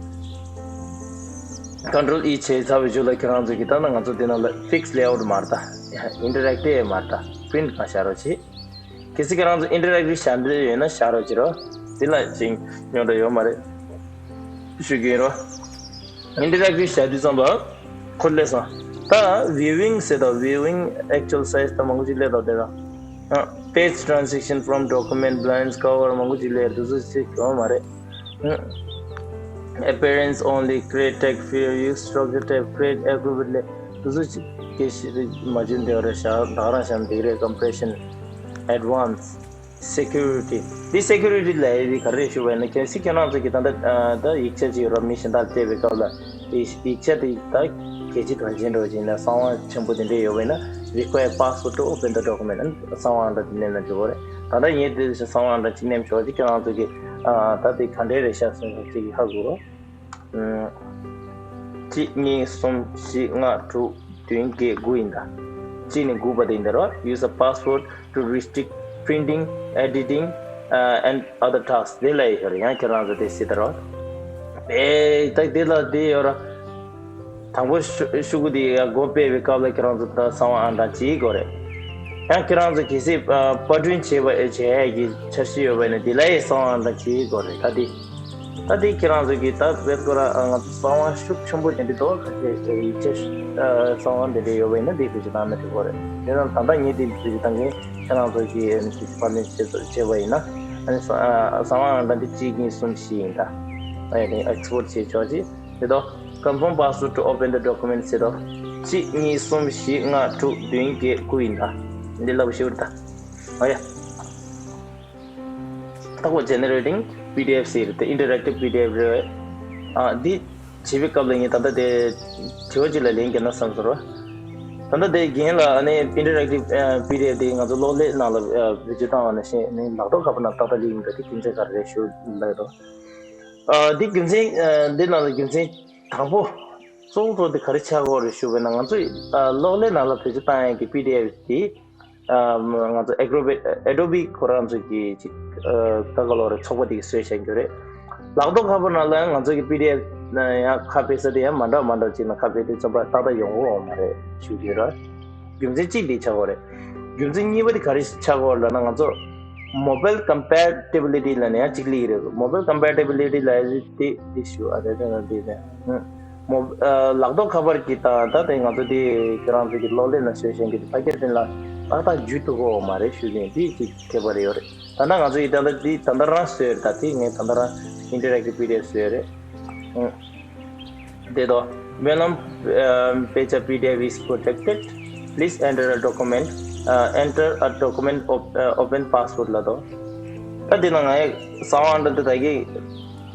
ཀོན་ཊོལ་ཨི་བྱས་ཚར་བའི་རྗེས་ལ་ཁྱེད་རང་ཚོ་གི་ད་ན་ང་ཚོ་དེ་ནང་ལ་ཕིག་སི་ལེ་ཨའུ་ཊི་མ་རེད། ད་ཨིན་ཊར་ཨེག་ཊིབ་མ་རེད། ད་པི་རིན་ཊི་གང་བཞག་རོགས་བྱེད། གལ་སྲིད་ཁྱེད་རང་ཚོ་ཨིན་ཊར་ཨེག་ཊིབ་བཞག་འདོད་ཡོད་ན་བཞག་རོགས་བྱེད་རོགས། དེ་ལ་ཅིག་རྙོག་དྲ་ཡོད་མ་རེད། ཞུ་གི་ཡིན་རོགས། ཨིན་ཊར་ཨེག་ཊིབ་བཞག་དུས་ཙམ་པ་ཁོ་སླེབས་སོང་། ད་ཝིའུ་ཝིང་ཟེར་དང་། ཝིའུ་ཝིང་ཨེག་ཅུ་ཨལ་སའི་ཛི་ད་མང་པོ་ཅིག་སླེབས་དང་། དེ་དང་པེ་ཇི་ཊི་རན་སི་ཤན་ཕོརམ་ཌོ་ཀུ་མེན་ཊི་བྷ་ལན་སི་ཀ་བར་མང་པོ་ཅིག་སླེབས། དེ་ཚོ་ཅིག་ཡོད་མ་རེད། appearance only, create text, view, use structure tab, create aggregate ལས་དེ་ཚོ་ཅིག་སྐད་ཆ་མ་བྱུང་དེ་རེད་ཤག་ད་ག་རང་བཤད་ན་འགྲིག་རེད། ཀམ་པི་རེ་ཤན། ཨེཌ་ཝན་སི། སེ་ཀུ་རི་ཊི། འདི་སེ་ཀུ་རི་ཊི་ལབ་ཡ་འདི་ག་རེ་ཞུ་བ་ཡིན་ན། གལ་སྲིད་ཁྱེད་རང་ཚོ་གིས་ད་ལྟ་ད་ཡིག་ཆ་ཅིག་ཡོད་ར། མི་གཞན་དག་སྤྲད་པའི་སྐབས་ལ་ཡིག་ཡིག་ཆ་དེ་ད་གལ་ཆེ་དོན་ཆེན་འདྲ་བོ་ཅིག་ཡིན་ན། གསང་བ་ཆེན་པོ་དེ་འདྲ་ཡོད་པ་ཡིན་ན། require password to open the document. གསང་བ་འདྲ་དེ་མནན་ན་འགྲིག་གི་རེད། ད་ལྟ་ངས་དེ་གསང་བ་འདྲ་ཅིག་མནན་ཆོག་ཅིག་ཁྱེད་རང་ཚོ་གིས་ད་དེ་ག་འདྲས་རེད་ཤག་སོང་ཅིག་ཧ་གོ་རོགས། གཅིག་གཉིས་གསུམ་བཞི་ལྔ་དྲུག་བདུན་བརྒྱད་དགུ་ཡིན་ད། གཅིག་ནས་དགུ་བར་དེ་ཡིན་ད་རོ། Use a password to restrict printing, editing, uh, and other tasks. དེ་ལ་ཡོད་རེད། ཡང་ཁྱེད་རང་ཚོ་དེ་སྲིད་ད་རོ། ཨེ་ད་དེ་ལ་དེ་ཡོད་ར། དང་པོ་ཤུ་ཤུ་གུ་དེ་ཡ་སྒོ་ཕྱེ་བའི་སྐབས་ལ་ཁྱེད་རང་ཚོ་ད་གསང་བ་ཨང་གྲངས་བྱེད་དགོས་རེད། ཡང་ཁྱེད་རང་ཚོ་གལ་སྲིད་པར་སྐྲུན་བྱེད་པ་བྱེད་ཡ་གི་འཆར་གཞི་ཡོད་པ་ཡིན་ན། དེ་ལ་ཡི་གསང་བ་ཨང་གྲངས་བྱེད་དགོས་རེད། ད་དེ། ད་དེ་ཁྱེད་རང་ཚོ་གིས་ད་བེད་སྐོར་ང་ཚོ་གསང་བ་ཤུགས་ཆེན་པོ་དེ་འདྲ་འདུག་ཡིག་ཆ་གསང་བ་དེ་འདྲ་ཡོད་པ་ཡིན་ན་དེ་བེད་སྤྱོད་བཏང་ན་འགྲིག་གི་རེད། དེ་ནང་ད་ལྟ་ངས་དེ་བེད་སྤྱོད་བཏང་གི། ཁྱེད་རང་ཚོ་གིས་ཨ་ནི་དེ་པར་ལེན་བྱེད་བྱས་པ་ཡིན་ན། ཨ་ནི་གསང་བ་ཨང་གྲངས་དེ་གཅིག་གཉིས་གསུམ་བཞི་ཡིན་ད། ཨ་ནི་ཨེག་སི་པོར་ཊི་བྱེད་ཆོག་ཅིག་དེ་དོ། Confirm password to open the document ཟེར་དོ། གཅིག་གཉིས་གསུམ་བཞི་ལྔ་དྲུག་བདུན་བརྒྱད་དགུ་ཡིན་ད། འདི་ལབ་ཤེས་ད། ཨ་ཡ། ད་ཁོ་generating PDF ཟེར་ཏེ་interactive PDF རེད། ཨ་འདི་བྱེད་པའི་སྐབས་ལ་ངས་ད་ལྟ་དེ་དྲི་བ་གཅིག་ལ་ལན་རྒྱག་ན་བསམ་སོང་རོ། ད་ལྟ་དེ་རྒན་ལ་ཨ་ནི་interactive PDF དེ་ང་ཚོ་གློག་ཀླད་ནང་ལ་བེད་སྤྱོད་བཏང་བ་ནང་བཞིན་ནི་ལག་ཐོག་ཁ་པར་ནང་ཏག་ཏག་སླེབས་ཡོང་གི་འདུག་དེ་རྒྱུ་མཚན་ག་རེ་རེད་ཞུ་ལབ་ཡོད་དོ། ཨ་འདི་རྒྱུ་མཚན་ཨ་འདི་ནང་ལ་རྒྱུ་མཚན་དང་པོ་གཙོ་བོ་གཙོ་བོ་དེ་ག་རེ་ཆགས་ཀྱི་ཡོད་རེད་ཞུ་བས་ན། ང་ཚོས་ཨ་གློག་ཀླད་ནང་ལ་བེད་སྤྱོད་བཏང་ཡག་གི་པི་ཌི་ཨེཕ་དེ་ཨ་ང་ཚོ་Acrobat Adobe ཁོ་རང་ཚོས་ཀྱི་ཅིག་ཨ་ད་ག་ལོ་རེད། ཚོགས་པ་དེ་གིས་བཟོས་བཞག་གི་ཡོད་རེད། ལག་ཐོག་ཁ་པར་ནང་ལ་ཡང་ང་ཚོ་གི་པི་ཌི་ཨེཕ་ཡང་ཁ་ཕྱེ་ས་དེ་ཡང་མ་འདྲ་མ་འདྲ་ཅིག་ནང་ཁ་ཕྱེ་དུས་ཙམ་པ་ཏག་ཏག་ཡོང་གི་ཡོད་མ་རེད་ཞུ་གི་ཡོད་རེད། རྒྱུ་མཚན་གཅིག་འདི་ཆགས་ཀྱི་ཡོད་རེད། རྒྱུ་མཚན་གཉིས་པ་དེ་ག་རེ་ཆགས་ཀྱི་ཡོད་རེད་ལབ་ན། ང་ཚོ་Mobile Compatibility ལབ་ནས་ཡང་གཅིག་སླེབས་ཀྱི་རེད། Mobile Compatibility ལབ་ཡ་དེ་འདི་ཞུ་ཨ་རེ་རེ་རེ་རེ། མོ་ཨ་ལག་ཐོག་ཁ་པར་གྱི་ད་ད་དེ་ང་ཚོ་དེ་ཁྱེད་རང་ཚོ་གི་གློག་ཀླད་ནང་བཟོས་བཞིན་གྱི་ཕ་གིར་དེ་ལ་ཏག་ཏག་འཇུ་ཐུབ་ཀྱི་ཡོད་མ་རེད་ཞུ་གི་ཡིན། དེ་གཅིག་ཁྱད་པར་ཡོད་རེད། ད་ལྟ་ང་ཚོ་ཡི་ད་ལྟ་དེ་ད་ལྟ་རང་བཟོས་རེད། ད་དེ་ངས་ད་ལྟ་རང་Interactive PDF བཟོས་རེད། ཨང་། དེ་དོ། When a um, page of PDF is protected, please enter a document, uh, enter a document op, uh, open password ལབ་དོ། ད་དེ་ན་ང་ཡི་གསང་བ་འདི་ད་གི་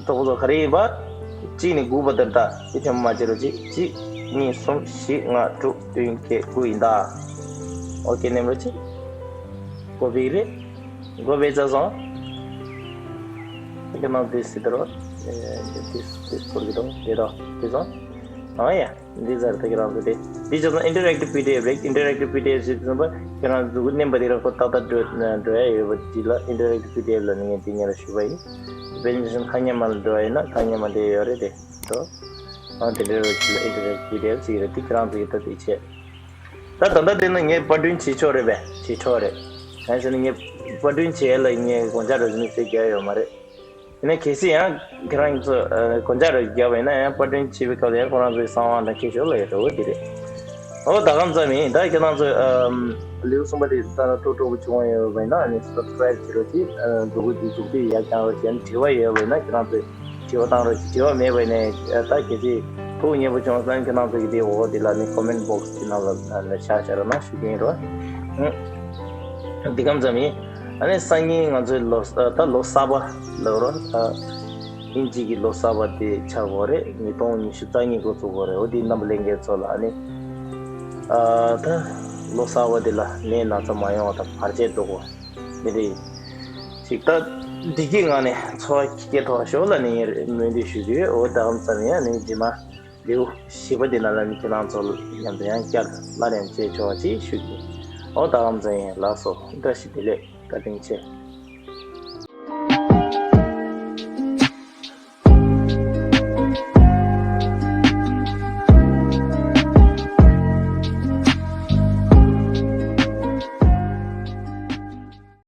ཐོག་ཐོག་ག་རེ་ཡིན་པ། གཅིག་ནས་དགུ་བར་དེར་ད་དེ་ཐེངས་མ་བྱེད་རོགས་གཅིག་གཅིག་གཉིས་གསུམ་བཞི་ལྔ་དྲུག་བདུན་བརྒྱད་དགུ་ཡིན་ད། ཨོ་ཀེ་ནེམ་རོགས་གཅིག་གོ་བི་རེད། གོ་བི་ཙ་སོང་། དེ་ག་ནང་དེ་སྲིད་དོ། དེ་དེ་སྐོར་གི་དོ་དེ་དོ་དེ་སོང་། ཨ་ཡ། འདི་ཟེར་ད་ཁྱེད་རང་ཚོ་དེ། འདི་ཆ་ཚང་Interactive PDF རེད། Interactive PDF ཞེས་ཟེར་བ་ཁྱེད་རང་ཚོ་གུ་མནན་པ་དེ་རང་ཁོ་ཏག་ཏག་འགྲོ་འགྲོ་ཡ་ཡོད་པ་དེ་ལ་Interactive PDF ལ་ནི་ངས་དེ་ཉེ་ར་ཞུ་བ་ཡིན། དཔེར་ན་ཁ་ཉན་མ་ལ་འགྲོ་ཡ་ཡིན་ན་ཁ་ཉན་མ་དེ་ཡོད་རེད་དེ། འགྲོ། ཨ་དེ་འདྲ་རོ་ཅི་ལ་Interactive PDF ཟེར་གི་རེད། དེ་ཁྱེད་རང་ཚོ་གི་ད་དེ་བྱས། ད་ད་ལྟ་དེ་ནི་ངས་པར་སྐྲུན་བྱེད་ཆོག་རེད་པས། བྱེད་ཆོག་རེད། གང་ཟེར་ན་ངས་པར་སྐྲུན་བྱེད་ཡ་ལ་ངས་དགོངས་འཆར་རོ་ཟིན་ཟེར་རྒྱག་ཡོད་མ་རེད། ཡིན་ན་གལ་སྲིད་ཡང་ཁྱེད་རང་ཚོ་ཨ་དགོངས་འཆར་རེ་བརྒྱབ་པ་ཡིན་ན་ཡང་པར་སྐྲུན་བྱེད་པའི་སྐབས་ལ་ཡང་ཁོ་རང་ཚོའི་གསང་བ་འདྲ་འཁྱེར་ཤོག་ལབ་ཡོད་འགྲོ་འོ་དེ་རེད། ཨོ་ད་གམ་ཙམ་ཡིན། ད་ཁྱེད་རང་ཚོས་ཨམ་ལེའུ་གསུམ་པ་དེ་ལྟ་ན་ཐུགས་སྤྲོ་པོ་བྱུང་བ་ཡོད་པ་ཡིན་ན་ཨ་ནི་སབ་སི་ཀ་རའིབ་བྱེད་རོགས་གྱིས། ཨ་འདུག་གུ་འདི་འཛུགས་དུས་ཡར་བརྐྱང་རོགས་གྱིས། ཨ་ནི་དྲི་བ་ཡོད་པ་ཡིན་ན་ཁྱེད་རང་ཚོས་དྲི་བ་བཏང་རོགས་གྱིས། དྲི་བ་མེད་པ་ཡིན་ན་ད་གལ་སྲིད་ཐུགས་མཉེས་པོ་བྱུང་སོང་ན་ཁྱེད་རང་ཚོ་གི་དེ་འོག་དེ་ལ་ནི་ཀོ་མེན་ཊི་བོག་སི་དེ་ནང་ལ་ཨ་ནི་བཞག་བཞག་རོགས་གནང་ཞུ་གི་ཡིན་རོགས། ཨ་འདི་གམ་ཙམ་ཡིན། ཨ་ནི་སང་ཉིན་ང་ཚོའི་ལོ་ད་ལོ་གསར་པ་ལབ་རོགས། ཨ་དབྱིན་ཇི་གི་ལོ་གསར་པ་དེ་ཆགས་ཡོད་རེད། ཉིས་སྟོང་ཉི་ཤུ་རྩ་གཉིས་འགོ་བཙུགས་ཡོད་རེད། འོ་དེ་རྣམ་པ་ལྷན་རྒྱས་ཚོ་ལ་ཨ་ནི་ཨ་ད་ལོ་གསར་པ་འདི་ལ་ནད་ན་ཚ་མ་ཡོང་བ་དང་བར་ཆད་སྒྲོལ་དགོས་འདི་རེད། ཅིག་ད་བདེ་སྐྱིད་ངང་ནས་འཚོ་བ་སྐྱེལ་ཐུབ་པ་ཤོག་ལབ་ནས་ངས་སྨོན་འདུན་ཞུ་རྒྱུ་ཡོད། འོ་ད་གམ་ཙམ་ཡིན། ཨ་ནི་རྗེས་མ་ལེའུ་བཞི་པ་འདི་ནང་ལ་ནི་ཁྱེད་རང་ཚོ་མཉམ་དུ་ཡང་བསྐྱར་སླར་ཡང་མཇལ་ཆོག་པ་ཅིག་ཞུ་གི་ཡིན། ཨོ་ད་གམ་ཚང་ཡིན། ལགས་སོ། བཀྲ་ཤིས་བདེ་ལེགས། བཀའ་དྲིན་ཆེ།